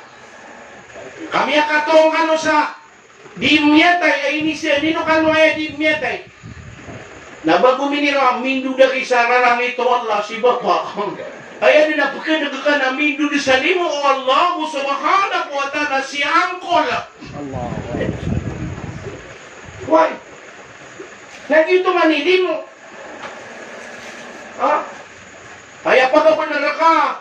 Ka miyakatong kano sa di miyatay, ay ini siya, nino kano aya di miyatay. Na bago minira, mindod aki sa rarangit o Allah si bapa. Aya dn a pkdg ka na mindod sa limo o Allah subhanahu wa ta'ala si angkol. Why? Na giyoto man i limo. Ha? Aya pagabnar ka,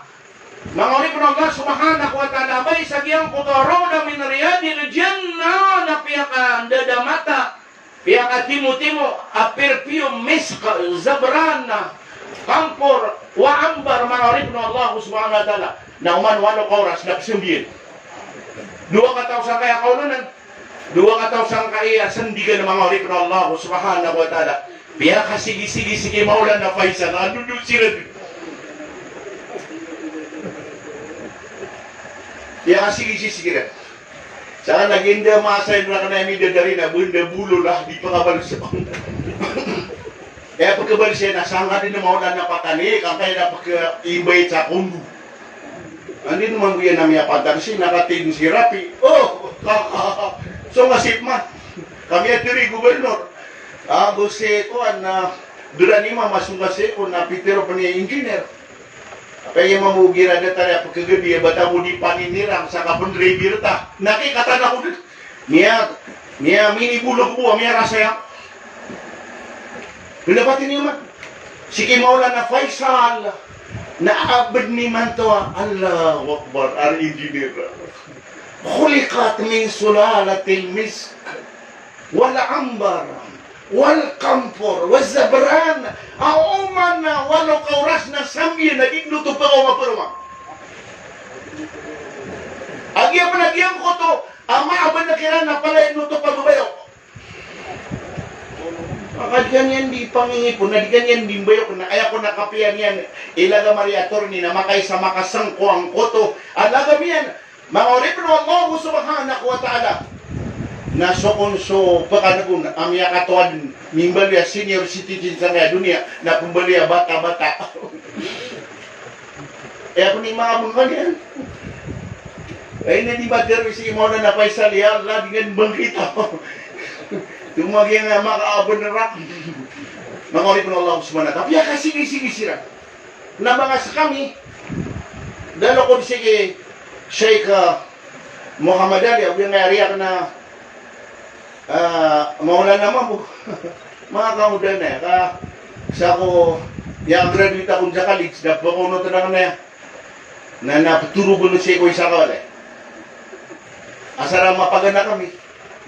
manga oripn o Allah subhanahu wa ta'ala, bay sa giyangkoto a rawda min riyadil jannah, na piyakandadamata, piyakatimotimo a perfume, misk, zabran, kampor, wa ambar, manga oripn o Allah subhanahu wa ta'ala. Na oman walo ka oras na psambiyan. Dowa kataw sangkaya kaolonan. Dowa kataw sangkaya sendigan, manga oripn o Allah subhanahu wa ta'ala. Piyakasigisigi si Maulana Faisal, andodon siran. Piyakasigisigi siran. Sa lagid a masa iran rakn a midadari na banda bolol a di pkabals. Aya pkabals iyan na sangkad i Maulana Patani, ka angkaya na pkaimbay sa kondo. Anda i mambo iyan a miyapantan si, na katig si Rafi. O, ka, ka, ka, so nga si pman. Ka miyatharo i gobernor. Ago si kowan na, doran i mama so nga si ko na pitharo pn iyan i engineer. Apiya mambo igira datar a pkhagadi a bata bo di paninirang sa kapndri birta. Na kikatan ako dn. Miya, miya minibolog bo, miyarasay ako. Pndapati niyo man. Sii ki Maulana Faisal na abd imanto a, Allahu Akbar, a engineer. Khuliqat min sulalatil misk wal ambar wal kampor waz zabran. A oman a walo ka oras na sambiyan a di oto pkaoma-pkaoma. A giya pn a giyangkoto a maabn kiran na palaya oto pagbabayok. Maka di ka niyan di pangingipon, na di ka niyan di mbayok, na aya kon a kapiya niyan i lagam a ari attorney na makaisa makasangko angkoto a lagam iyan. Manga oripn o Allah subhanahu wa ta'ala. Na so kon so pkhan'g on a miyakatowa dn, mimbaloy a senior citizen sangkaya doniya, na pmbaloy a bata-bata. Aya pn i manga bngkn iyan. Ay, na di matharo si Maulana Faisal, ya Allah, di ngka bangkita. Tumagi nga makaabn rak. Manga oripn o Allah subhanahu wa ta'ala. Piyakasigisigi siran. Na manga skami, da lokod sii ki Sheikh, ah, Muhammad Ali, ago giyangkaya ari akn a, ah, Maulana mambo. Manga kaoda na, ka sa ko, iya graduate akon sa college, da pkaonot akn a, na, na pthorog on sii ko isa ka walay. Asar a mapagana kami.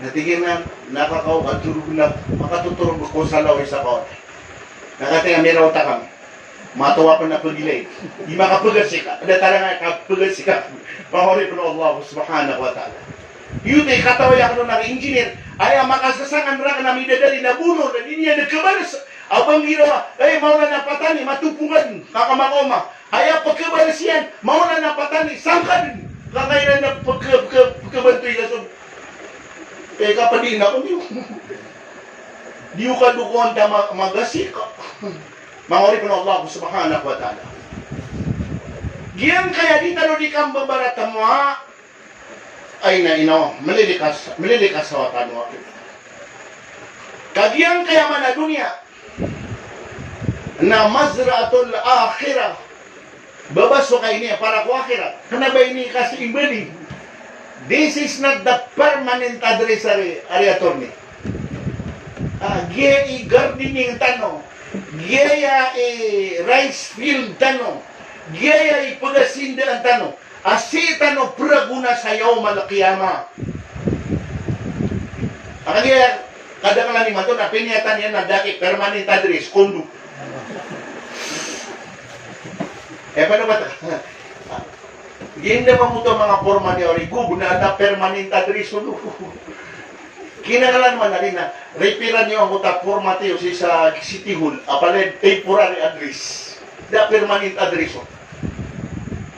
Na tig iyan a, na kakaw ka torog na, makatotorog ko sa law isa ka walay. Na katii a miraw ta kami. Matowa pn a pagilay. Di makapgasika. Datar a nga kapgasika. Manga oripn o Allah subhanahu wa ta'ala. Giyoto i katawi akn on a engineer. Aya makasasangan rakn a midadari na bono, na di niyan kabals. Abang girawa, ay, Maulana Patani, matopongan, kakamakaoma. Aya pkhabals iyan, Maulana Patani, sangkad. Ka angkaya na pkha-, pkha-, pkhabantoy ka so. Eh, kapadiin ako niyo. Di o kadokowan ta ma-, magasika. Manga oripn o Allah subhanahu wa ta'ala. Giyangkaya di tano di kambabaratanwa, ay na ino, mlilikas, mlilikas sa watan waki. Ka giyangkaya man a doniya na mazra'atul akhirah. Baba so kaini para ko akhirat. Kna ba ini kasi imbali. This is not the permanent address, ari, ari attorney. Ah, giyaya i gardening tano. Giyaya i rice field tano. Giyaya i pgasindaan tano. A sii tano pragona sa yawmal qiyamah. A kagiya kadaklan imanto na piniyatan iyan na da ki permanent address, kondo. Eh, paano ba ta-, giyangkoto a manga porma niyo, ari, go, bnar a permanent address on. Kinanglan man ari na, ripiran iyo angkoto a porma tiyo sii sa City Hall, a palaya temporary address. Da permanent address on.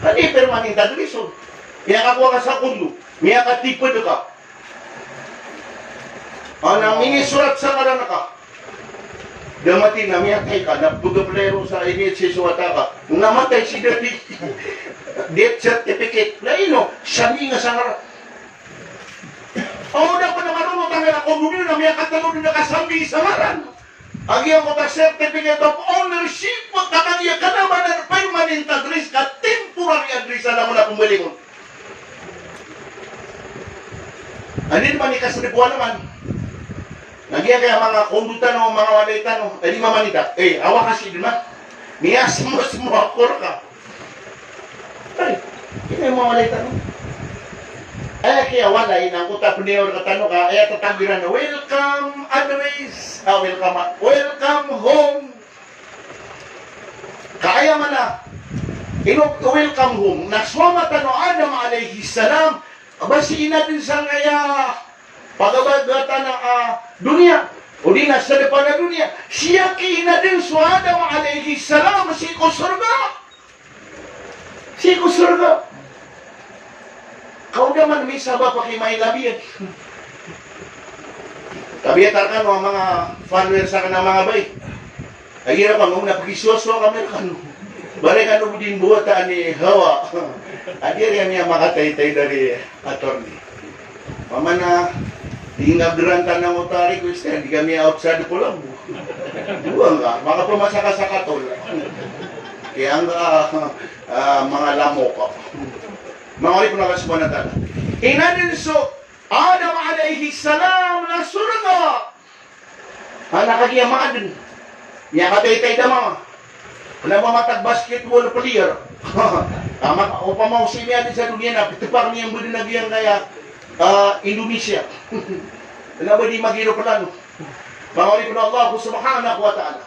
Ka di permanent address on. Aya kakowa ka sa kondo. Miyakatiped ka. Ana, minisorat sa ngaran ka. Da matay na miyatay ka, na pegapelay ron sa ini si suwat ka. Na matay si dadi. Death certificate. Na ino, sambi nga sa ngaran. O, da pen a marorot angkanan a kondo niyo na miyakatelo den a kasambi sa ngaran. A giyangkoto a certificate of ownership, ka kagiya kena a ba na permanent address ka temporary address a langon a pembalingon. Anda den man i kasede ko alaman. Na giyangkaya manga kondo tano, manga walay tano, adi mamanita. Eh, awa kasi den man. Miyasemosemo a korka. Ay, ino i manga walay tano? Aya kiyawalay na angkoto a peniyor ka tano ka, aya tatago iran a welcome address, ah, welcome, welcome home. Ka aya maana, ino welcome home, na so ama tano Adam alayhis salam, a ba sii inaden sangkaya pagabagatan a, ah, doniya, odi na sa depan a doniya, sii kiinaden so Adam alayhis salam sii ko sorga. Sii ko sorga. Ka o da man misabap a kimailabiyag. Tabiya ta rekano a manga followers akn a manga bai. Igira kano na pegisoso kami rekano. Ba rekano bo di mbawataan i Hawa. Adi ari ami a makataytay dari attorney. Pamana, di nga grant a na ngoto a request, di kami outside ko labo. Buwa nga, makapamasa ka sa katol. Kaya nga, ah, manga lamok. Manga oripn o Allah subhanahu wa ta'ala. Inaden so Adam alayhis salam na sorga. Ana kagiya maaden. Miyakataytay da mama. Ana mamatag basketball player. Ama, opama o sii miyaden sa doniya na petepak niyan bo den a giyangkaya, ah, Indonesia. Ana ba di mag-eroplano. Manga oripn o Allah subhanahu wa ta'ala.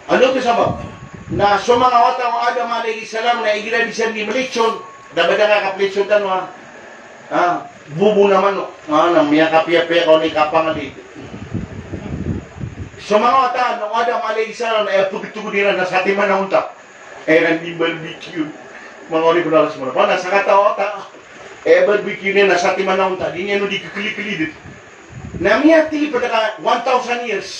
Ano oto sabap? Na so manga wata o Adam alayhis salam na igira di san di melitson, da ba da nga kaplitson tano a, ah, bobo na manok. Ah, na miyakapiyapiya ka o ni kapangalid. So manga wata o Adam alayhis salam na aya pegtogod iran na satiman a onta. Aya iran di barbecue. Manga oripn o Allah subhanahu wa ta'ala. Pamana sakataw a wata. Aya barbecue niyan na satiman a onta. Di niyan o di kekelikeliden. Na miyatiped ka one thousand years.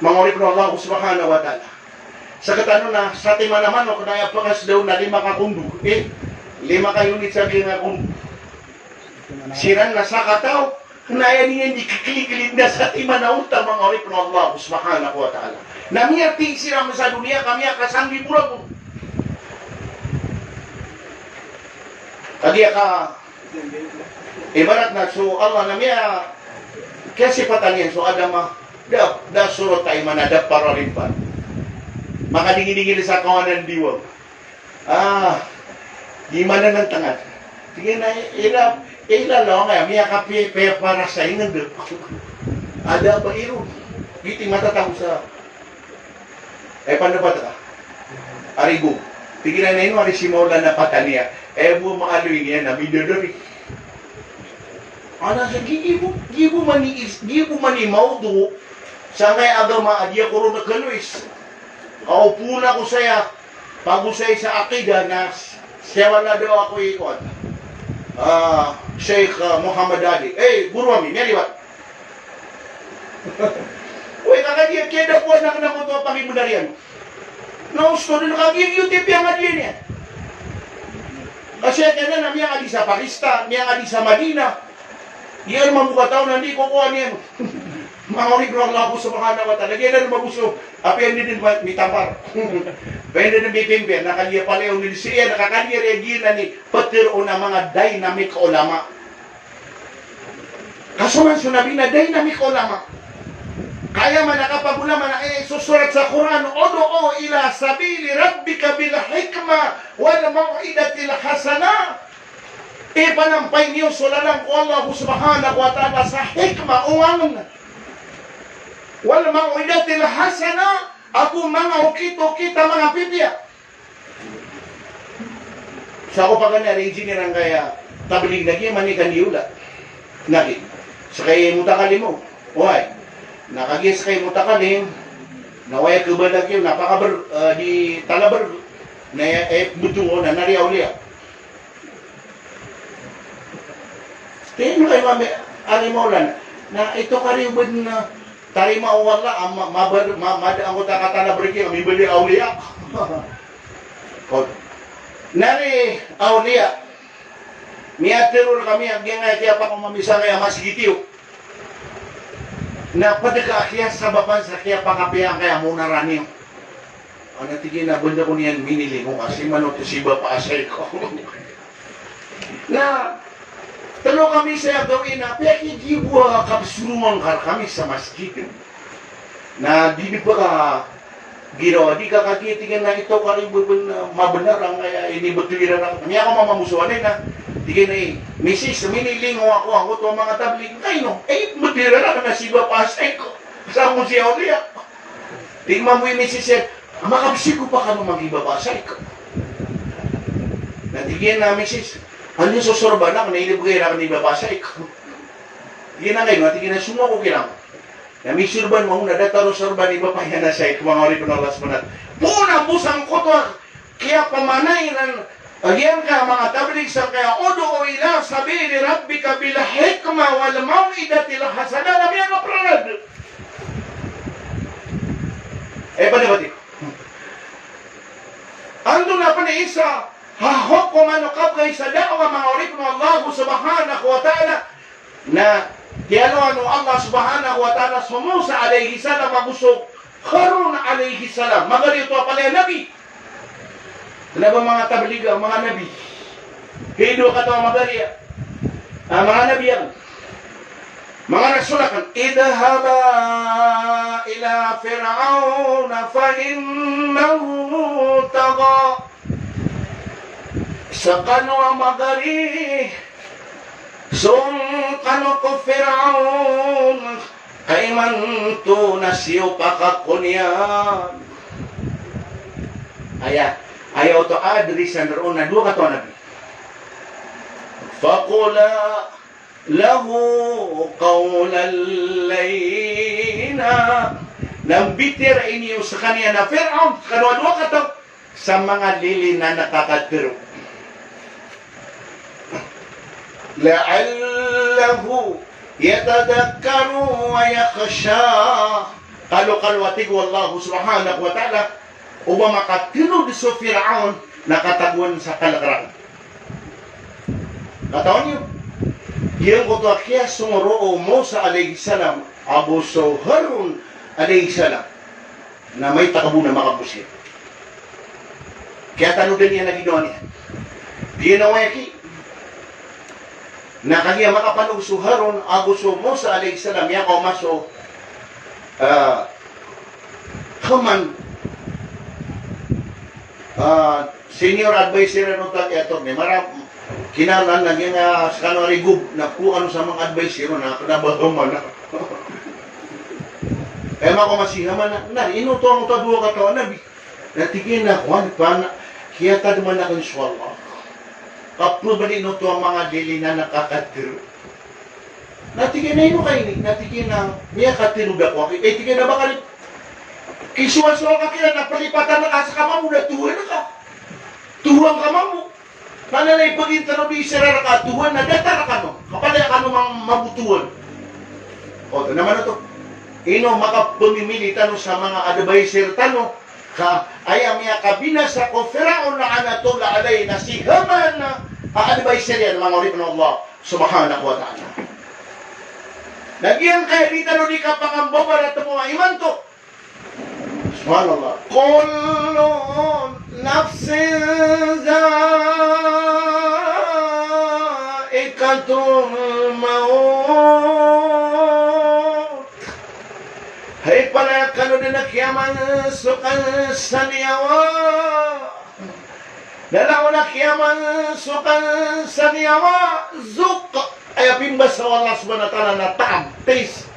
Manga oripn o Allah subhanahu wa ta'ala. Sekatano na satiman a manok na aya pekasedaw na lima ka kondo. Eh, lima ka unit sa giyangkaya kondo. Siran na sakataw, na aya niyan di kekelikelid na satiman a onta, manga oripn o Allah subhanahu wa ta'ala. Na miyatay siran sa doniya ka miyakasanggibo ragon. Kagiya ka Ibarat na so Allah na miya, kiyasipatan iyan so Adam a da, da sorot a iman a da paralimpar. Makadingidingil sa kawanan diwang. Ah, di mana nang tangan. Sige na ila, ila lawan ka, miyakapipiya para sa ingd. Ada ba iron? Giti matatago sa Ay, pano pa ta? Ari bo. Tig iran a ino ari si Maulana Patani a. Ay bo maaloy niyan a midodori. Ana sa gigibo, gibo man i is, gibo man i mawdu. Sangkaya agama a di ako ron kalois. Kaopo na ko saya. Pagosay sa akida na s-, siyawala daw ako i kuwan. Ah, Sheikh, ah, Muhammad Ali. Eh, goro ami, miyaliwat. Oy, ka kagiya kiyadapoan akn a koto a pangibnar iyan. Na osto dn kagiya giyoto i piyangadiya niyan. Ka siya kna na miyangadi sa Pakistan, miyangadi sa Madina. Iyan mambo kataw na di ko kowa niyan. Manga oripn o Allah subhanahu wa ta'ala. Giya na roo maboso. Apiya anda dn ma-, mitampar. Apiya anda dn mipimpir. Na kagiya palayaw dn sii, na kagiya riya giyanan i ptharoon a manga dynamic ulama. Ka so man so Nabi na dynamic ulama. Kaya man a kapag-ulama na, eh, so sorat sa Quran, "Ud'u ila sabili rabbika bil hikmah wal maw'idatil hasanah." Ipanampay niyo so lalan ko Allah subhanahu wa ta'ala sa hikmah, owaan. Wal maw'idatil hasanah, ago manga okit-okit a manga pipiya. Sa ko paganay a engineer angkaya tablig na giya mani kan di ola. Na giya. Sa kay mutakalim o. Oway. Na kagiya sa kay mutakalim, na oway a khabalag iyo, na pakaber, eh, di talaber. Na, eh, beto o, na nari awliya. Tig iyan a, "Mami, ari mawlan. Na ito kariyo bed na tarima o Allah, a ma-, mabar-, ma-, mad-, anggota katana berki, a mibali awliya." Kot. Na ari awliya. Miyatharo rkami a giyangkaya kiyapakaoma mi sangkaya masgit iyo. Na pd ka a kiyasabapan sa kiyapakapiya angkaya monara niyo. Ana tig iyan a banda ko niyan minilingo ka, si mano to si Bapa Asay ko. Na tlo kami saya gawii na piyakigibo a kapsorongan ka rkami sa masgit. Na di di pkagiraw, di ka kagiya tig iyan a ito kariyo bed na mabnar angkaya inibtowi rakn. Miyakaoma mambo so walay na tig iyan a, "Misis, minilingo ako angkoto a manga tablig." "Ay no, ay, btowi rakn na si Bapa Asay ko." Sa mo si awliya. Tig mambo i misis iyan, "Makabsik ko pa kano magi Bapa Asay ko." Na tig iyan a misis, "Anda so sorban akn na inibgay rakn i Bapa Asay ko?" Tig iyan a, "Angkaino?" Tig iyan a, "Songowa ko kiran." Na misorban mambo na datar o sorban i Bapa iyan a Asay ko, manga oripn o Allah Subhanahu wa Ta'ala. Poon a bo sangkoto a kiyapamanayan a giyangkaya manga tablig sangkaya, "Ud'u ila sabili rabbika bil hikmah wal maw'idatil hasanah," na miyakaprarad. Eh, pd a ba tig. Antonaa pn i isa a hokoman o kabgay sa da'wah, manga oripn o Allah Subhanahu wa Ta'ala, na tiyalowan o Allah Subhanahu wa Ta'ala so Musa alayhis salam ago so Harun alayhis salam. Magari oto a palaya nabi. Kna ba manga tablig a manga nabi. Kay dowa kataw a magari a, ah, manga nabi akn. Manga rasul akn. "Idhhaba ila Fir'auna fa innahu tagha." Skano a magari, song kano ko Firaun, ka imanto na siyopak ako niyan. Aya, aya oto a adrisan roo na dowa kataw a nabi. Faqula lahu qawlan layyinan. Na mbitiyarai niyo skaniyan a Firaun, skano a dowa kataw, sa manga lilin a katharo. La'allahu yatadhakkaru aw yakhsha. Kalokalo a tig o Allah Subhanahu wa Ta'ala, oba makatindg so Firaun na katagoan sa kalk rakn. Katawan iyo, giyangkoto a kiyasong roo o Musa alayhis salam ago so Harun alayhis salam, na maito ka bo na makabos iyan. Kiyatanodan iyan a ginawa niyan. Di na wayaki. Na kagiya makapanog so Harun ago so Musa alayhis salam, miyakaoma so, ah, Haman, ah, senior adviser iyan oto a attorney. Mara, kinalk na giyangkaya skano a rigob, na ko ano sa manga adviser on, na kna ba Haman. Kaya makaoma si Haman na, na, ino oto angkoto a dowa kataw a nabi. Na tig iyan a kowan pn, kiyatadman akn so Allah. Ka pmbaloy oto a manga lilin a katharo. Na tig iyan a ino ka ini, na tig iyan a miyakatharo ako aki. Eh, tig iyan a ba ka di, kisowasowa ka kiran na plipatan ka sa kamamo na tohan ka. Tohan ka mambo. Kna na ipagintaro di siran rka a tohan na datar kano. Kapalaya kano mang mabotowan. O, ino man oto. Ino makapamimili tano sa manga adviser tano. Ka aya miyakabinasa ko Firaun la'natullah alayh na si Haman a adviser iyan, manga oripn o Allah Subhanahu wa Ta'ala. Na giyangkaya di tano di kapakambabara tmo a imanto. Subhanallah. Kullu nafsin dha'iqatul mawt. Hay palaya kano dn a kiyamansokan sa niyawa. Da langon a kiyamansokan sa niyawa, zuk. Aya pimbasa o Allah Subhanahu wa Ta'ala na taam, taste.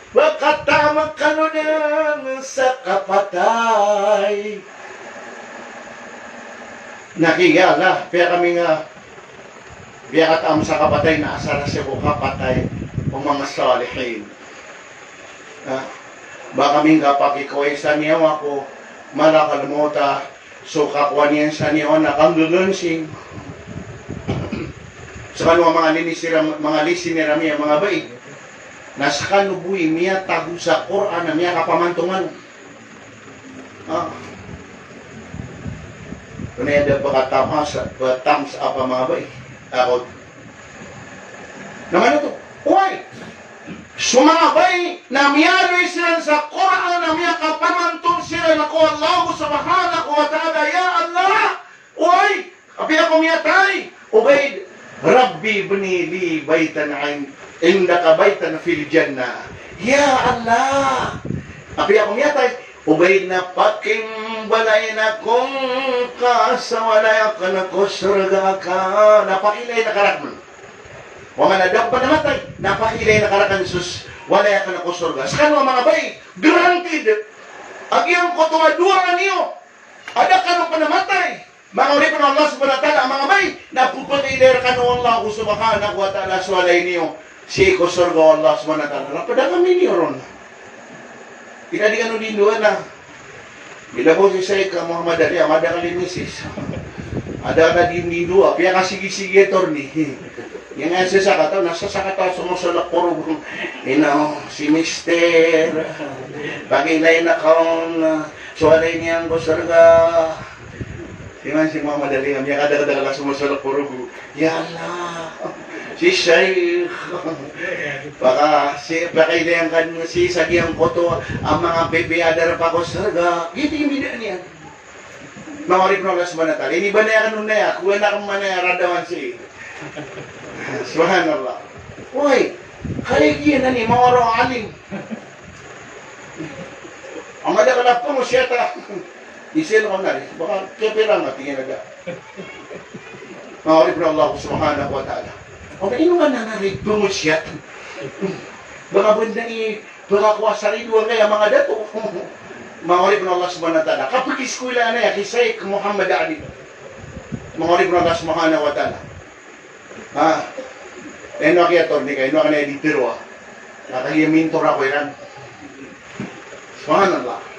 Ba kataam kano dn sa kapatay. Na kiyala, piya kami nga, piya kataam sa kapatay na asar a sii ko kapatay o manga salihin. Ha? Ba kami nga pakikoway sa niyawa ko malakal mawt a so kakowa niyan sa niyawa na kanggagansi. Skano a manga linisir, manga listener ami a manga bai. Na skano bo i miyatago sa Qur'an a miyakapamanto ngka. Ah. Tonaa i da pkatama sa, pkatama sa apa manga bai. Ako. Na mano oto? Oway. So manga bai na miyaaloy siran sa Qur'an a miyakapamanto siran ko Allah subhanahu wa ta'ala, ya Allah. Oway, apiya ako miyatay, ogaid, Rabbi ibni li baytan in-, indaka baytan fil jannah. Ya Allah, apiya ako miyatay, ogaid na pakimbalayin ako ngka sa walay akn ko sorga ka. Na pakilayin akn rakn. Oman a da ako pn matay, na pakilayin akn rakn so s-, walay akn ko sorga. Skano a manga bai, granted a giyangkoto a dowa niyo a da kano pn matay. Manga oripn o Allah subhanahu wa ta'ala, manga bai, na pphakilay rkano o Allah subhanahu wa ta'ala so walay niyo sii ko sorga o Allah subhanahu wa ta'ala. Na pd a kami niyo ron. Ino di kano dindowa na. Bila bo si Sheikh Muhammad Ali, a madakl i misis. Adn a di dindowa, piyakasigisigi, attorney. Aya nga sasakataw, na sasakataw so masalak ko rogo. Ino, si Mister. Pakilayin ako ngka so walay niyan ko sorga. Siman si Muhammad Ali, a miyakadakdakl a somosolok ko rogo. Ya Allah. Si Sheikh. Paka, si, pakailay angka dn sii sa giyangkoto a manga pipiya a darpa ko sorga. Giyoto i mbida niyan. Manga oripn o Allah subhanahu wa ta'ala. Ini ba niyan kano niyan, kowan akn man niyan radawan sii. Subhanallah. Oy, kay giyanan i manga oro alim. Amay da kna pn o siyata. Isin ko nari, baka kepera nga tingin aga. Manga oripn o Allah subhanahu wa ta'ala. O, ino nga nari pn o siyata. Baka bnda i, baka ko asar i dowa nga aya manga dato. Manga oripn o Allah subhanahu wa ta'ala. Kapag-eskwela niyan ki Sheikh Muhammad Ali. Manga oripn o Allah subhanahu wa ta'ala. Ha? Ino aki attorney ka, ino aki na editor wa. Na kagiya mentor ako iran. Subhanallah.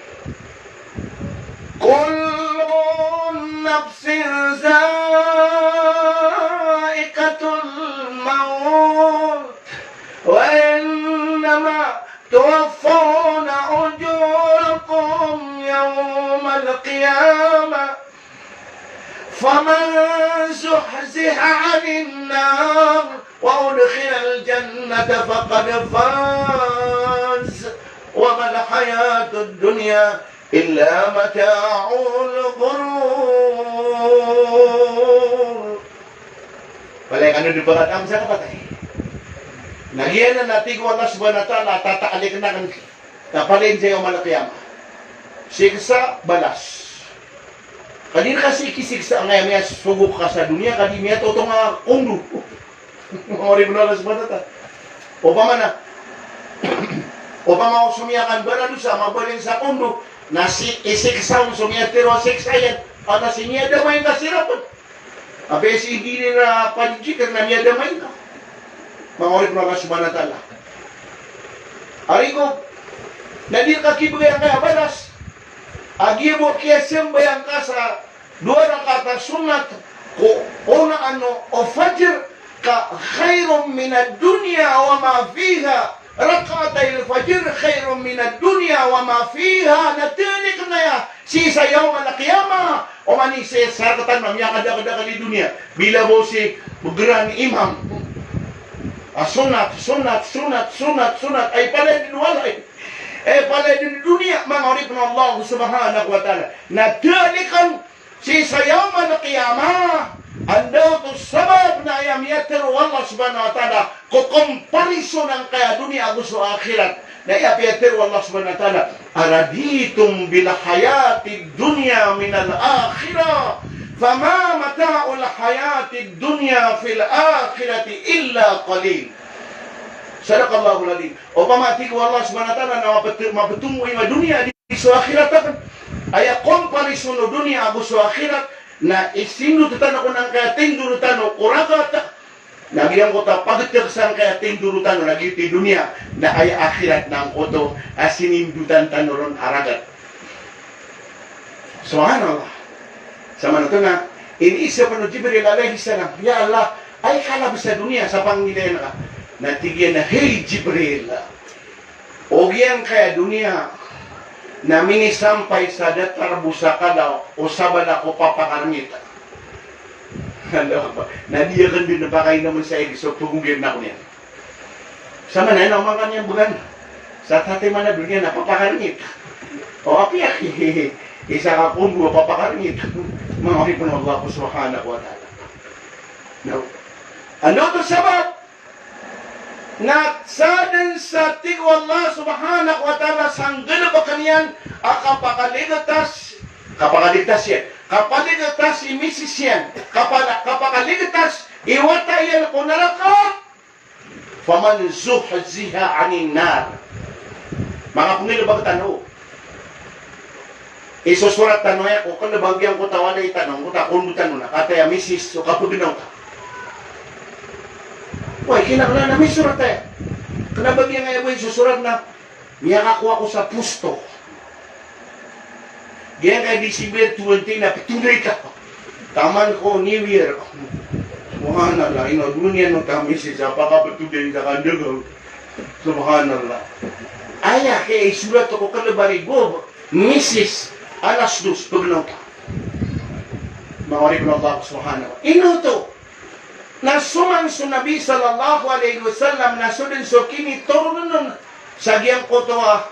كل نفس ذائقة الموت وإنما توفون أجوركم يوم القيامة فمن زحزح عن النار وأدخل الجنة فقد فاز وما الحياة الدنيا إلا متاع الغرور. Palaya kano di pakatam sa kapatay. Na giyanan a tig o Allah subhanahu wa ta'ala, tataaliki akn ka. Na palaya sa yawmal qiyamah. Siksa, balas. Ka di rka sii kisiksa angkaya miyasogok ka sa doniya, ka di miyatotong a kondo. Manga oripn o Allah subhanahu wa ta'ala. Opama na, opama o so miyakambarado sa mabaling sa kondo, na sii, isiksa on so miyatharo a siksa iyan, ka na sii miyadamay ka sii rapn. Apiya sii di iran pajikir na miyadamay ka. Manga oripn o Allah subhanahu wa ta'ala. Ari ko, na di rka kibgay angkaya balas a giya bo kiyasambayang ka sa dowa rakaat a sunnat ko onaan o fajr ka khairun minad dunya wa ma fiha. Rak'atayil fajr khairun minad dunya wa ma fiha. Na thanik na aya sii sa yawmal qiyamah. Oman i sii sa rktano a miyakadakdakl i doniya. Bila bo si bgran imam a sunnat, sunnat, sunnat, sunnat, sunnat. Ay palaya dn walay. Ay palaya dn doniya, manga oripn o Allah subhanahu wa ta'ala. Na thanik na sii sa yawmal qiyamah, anda oto sabap na aya miyatharo o Allah subhanahu wa ta'ala ko comparison angkaya doniya ago so akhirat. Na aya piyatharo o Allah subhanahu wa ta'ala, "Araditum bil hayatid dunya minal akhirah, fama mata'ul hayatid dunya fil akhirati illa qalil." Sadaqallahul azim. Opama tig o Allah subhanahu wa ta'ala na mapet-, mapetomo i doniya di so akhirat akn. Aya comparison o doniya ago so akhirat, na isindot tano ko angkaya tindoro tano ko ragat. Na giyangkoto a pagtk sangkaya tindoro tano na giyoto i doniya, na aya akhirat na angkoto a sinindotan tano ron a ragat. Subhanallah. Samanoto na iniisa pn o Jibril alayhis salam, "Ya Allah, Ay ka lab sa doniya sa pangilay ka. Na tig iyan a, "Hey Jibril, o giyangkaya doniya na minisampay sa datar bo sa kala o sabala ko papakarngit." Allahu Akbar. Na di akn dn pakainamen sa ig so pagogir na ko niyan. Sa mana ino mangkan iyan bgan sa tatiman a doniya na papakarngit. O apiya, isa ka kombo a papakarngit. Manga oripn o Allah subhanahu wa ta'ala. Na, ano oto sabap? Na sadn sa tig o Allah subhanahu wa ta'ala sa nggalbkn iyan a kapakaligtas, kapakaligtas iyan, kapaligtas i misis iyan, kapala-, kapakaligtas i wata iyan ko naraka. Faman zuhziha 'anin nar. Manga pnggalbk tano. Isosorat tano aya ko kalbag iyan ko taw a da i tano, ko ta kondo tano na kataya misis so kapagnaw ta. Way, kinakna na misorat aya. Kna ba giyangkaya bo isosorat na miyakakowa ko sa posto. Giyangkaya December twenty na pthoday ka. Taman ko New Year. Subhanallah, ino doniya no ta misis a pakapthoday sa kandagaw. Subhanallah. Aya kaya isorat ko kalbari bo, misis, alas dos, pagnaw ta. Manga oripn o Allah subhanahu wa ta'ala. Ino oto? Na so man so Nabi sallallahu alaihi wasallam na so dn so kinitoron on sa giyangkoto a,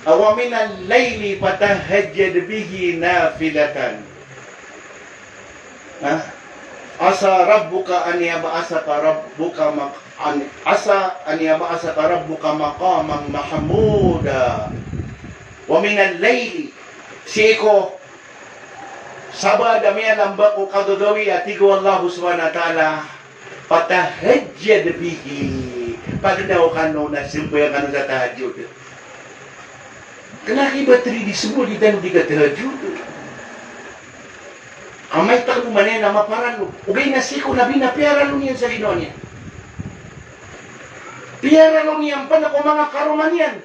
"Wa minal laili fatahajjad bihi nafilatan." Ha? "Asa rabbuka an yab'asaka rabbuka maq-, an, asa an yab'asaka rabbuka maqaman mahmuda." Wa minal laili. Sii ko sabaad a miyalamba ko kagagawii a tig o Allah subhanahu wa ta'ala, "Fatahajjad bihi." Pagnaw kano na sambayang kano sa tahajjud. Kna ki batri di smbod i tano di katahajjud. Amay ta ko man iyan a maparalo. Ogaid na sii ko Nabi na piyaralo niyan sa ginawa niyan. Piyaralo niyan pn ko manga karoma niyan.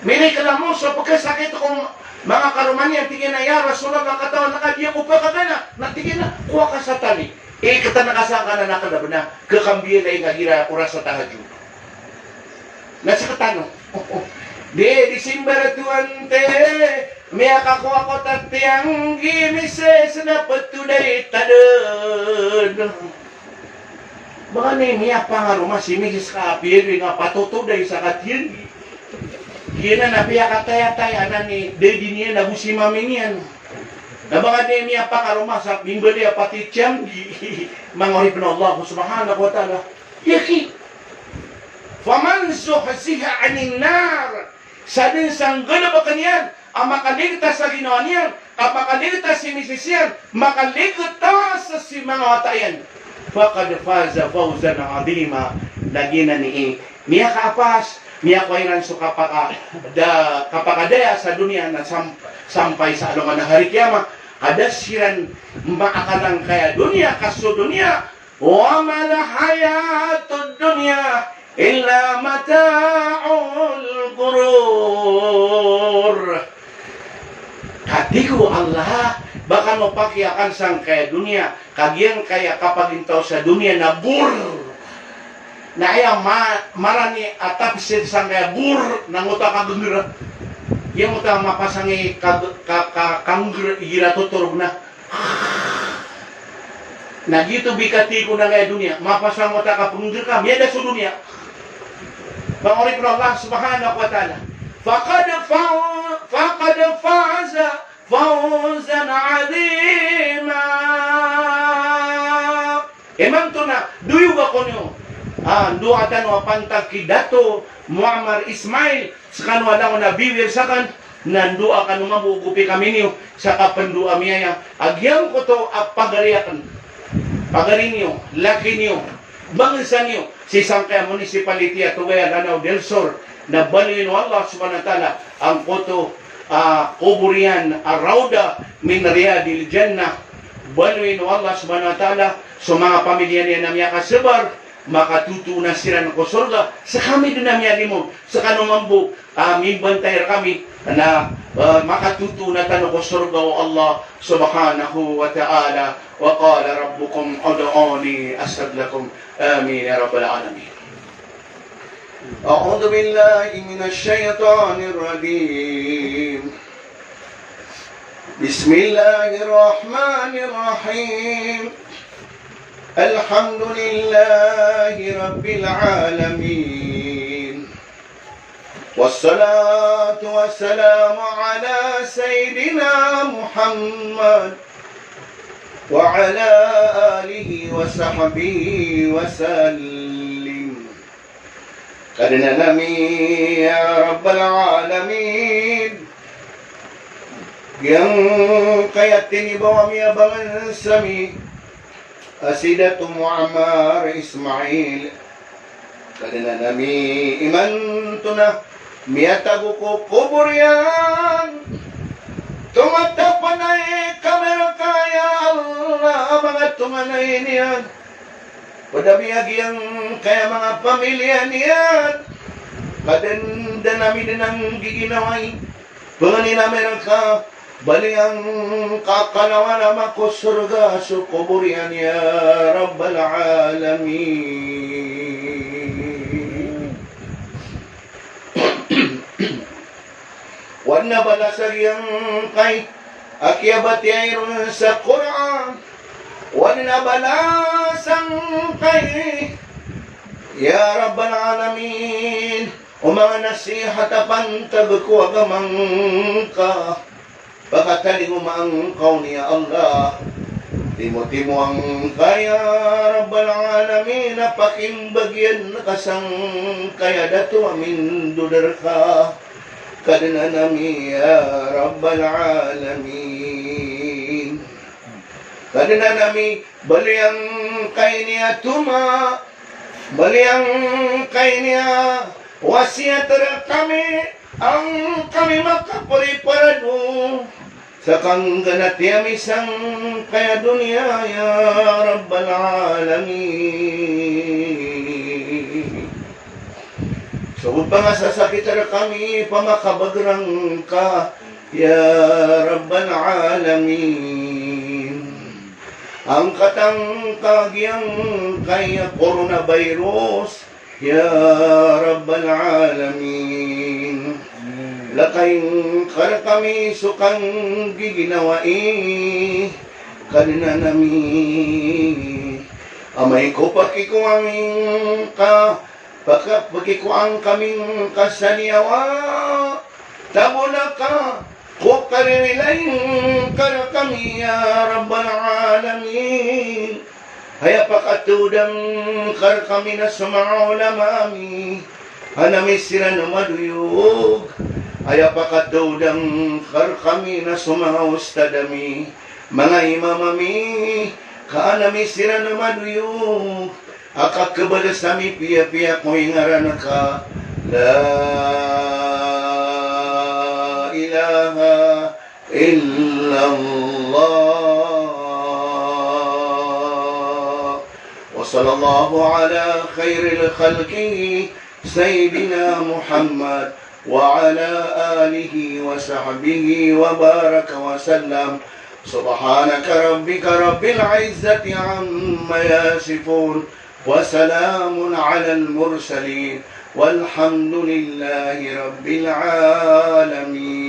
Miniklamo so pkhasakit ko manga karoma niyan, tig iyan a, "Ya Rasulullah, katawan ka di ako pkagana." Na tig iyan a, "Kowa ka sa tali." Iktn ka sangkanan a klb na kkambiya lay nga gira oras a tahajjud. Na sktano. Di, di simbar tuwan te, miyakakowa ko tatiyanggi misis na pthoday ta dn. Ba ka ni miyapangaroma si misis ka a piyaloy nga patotoday sa katiyanggi. Giyanan a piyakatayataya anan i daddy niyan ago si mami niyan. Na ba ka ni miyapangaroma sa mimbaloy a patitiyanggi. Manga oripn o Allah subhanahu wa ta'ala. Iyaki. Faman zuhziha 'anin nar. Sadn sa nggalbkn iyan a makaligtas sa ginawa niyan, a makaligtas si misis iyan, makaligtas si manga wata iyan. Faqad faza fawzan 'azima. Lagid anan i miyakaapas, miyakowa iran so kapaka-, da-, kapakadaya sa doniya na sam-, sampay sa alongan a hari kiyama. Ka da siran maakalang kaya doniya, ka so doniya, "Wa mal hayatud dunya illa mata'ul ghurur." Ka tig o Allah, ba kano pakiyakan sangkaya doniya, ka giyangkaya kapagintaw sa doniya na ghurur. Na aya ma-, marani a tafsir sangkaya ghurur na ngoto a kagngr. Giyangkoto a mapasang i kag-, ka-, ka-, kangr igira totorog na. Na giyoto bi katii ko nangkaya doniya, mapasang o ta ka pngngr ka, miyada so doniya. Manga oripn o Allah subhanahu wa ta'ala. Faqad fa-, faqad faza fawzan 'azima. Imanto na, doyog ako niyo. Ah, ndoa tano a pantag ki Dato Muammar Ismail, skano a langon a viewers akn, na ndoa kano mambo o gopi kami niyo sa kapndoa mi aya a giyangkoto a pagari akn, pagari niyo, laki niyo, bangsa niyo, sii sangkaya municipality a Tugaya, Lanao del Sur, na baloyin o Allah subhanahu wa ta'ala angkoto a kobor iyan a rawdah min riyadil jannah. Baloyin o Allah subhanahu wa ta'ala so manga pamilya niyan a miyakasabar, makatotona siran ko sorga, sa kami den a miyalimo, sa kano mambo a mibantay rekami na, eh, makatotona tano ko sorga o Allah subhanahu wa ta'ala. Wa qala rabbukum ud'uni astajib lakum. Amin ya rabbal alamin. أعوذ بالله من الشيطان الرجيم. بسم الله الرحمن الرحيم. الحمد لله رب العالمين. والصلاة والسلام على سيدنا محمد وعلى آله وصحبه وسلم. Kadnan ami ya Rabbal Alamin. Giyangkaya tinibaw ami a bangnsa mi a si Dato Muammar Ismail. Kadnan ami, imanto na miyatago ko kobor iyan. Tonga tapanay kami reka ya Allah a manga tonganay niyan. Pd ami a giyangkaya manga pamilya niyan. Kadnan ami den a nggiginawai. Pangnin ami reka, bali angka kalawan a mako sorga so kobor iyan ya Rabbal Alamin. Wadn a balas a giyangkai a kiyabatiya iron sa Qur'an. Wadn a balas angkai ya Rabbal Alamin. O manga nasihat a pantag ko agama ngka, pakatalingoma ngka on ya Allah. Timotimo ngka ya Rabbal Alamin a pakimbagian ka sangkaya dato a mindod reka. Kadnan ami ya Rabbal Alamin. Kadnan ami, bali angkai niyan a toma, bali angkai niyan a wasiyat rekami, angkami makapriparado sa kangganati ami sangkaya doniya ya Rabbal Alamin. So pangasasakit rekami, pamakabagr angka ya Rabbal Alamin. Angkat angka giyangkaya coronavirus ya Rabbal Alamin. Amin. Lakay ngka rekami so kanggiginawai, Kadnan ami. Amay ko pakikowa ngka, paka-, pakikowa ngka ami ngka sa niyawa, tabola ka ko karirilai ngka rekami ya Rabbal Alamin. Aya pakatawda ngka rekami na so manga ulama ami, a na ami siran madoyog. Aya pakatawda ngka rekami na so manga ustad ami, manga imam ami, ka a na ami siran madoyog. A kakhabaloy sa mipiyapiya ko ingaran ka, la ilaha illallah. Wa sallallahu ala khairil khalqi sayyidina Muhammad wa ala alihi wa sahbihi wa baraka wa sallam. Subhanaka rabbika rabbil izzati amma yasifun. Wa salamun alal mursalin. Walhamdulillahi rabbil alamin.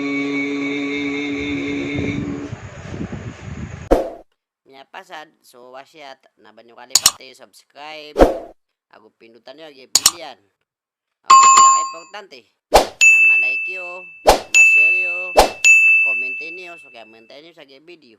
Miyapasad so wasiyat, na ba niyo kalipati, subscribe, ago pindotan iyo a giya bell iyan. Ago pinaka-importante na ma-like iyo, ma-share iyo, comment iyo, so kaya mantay niyo sa giya video.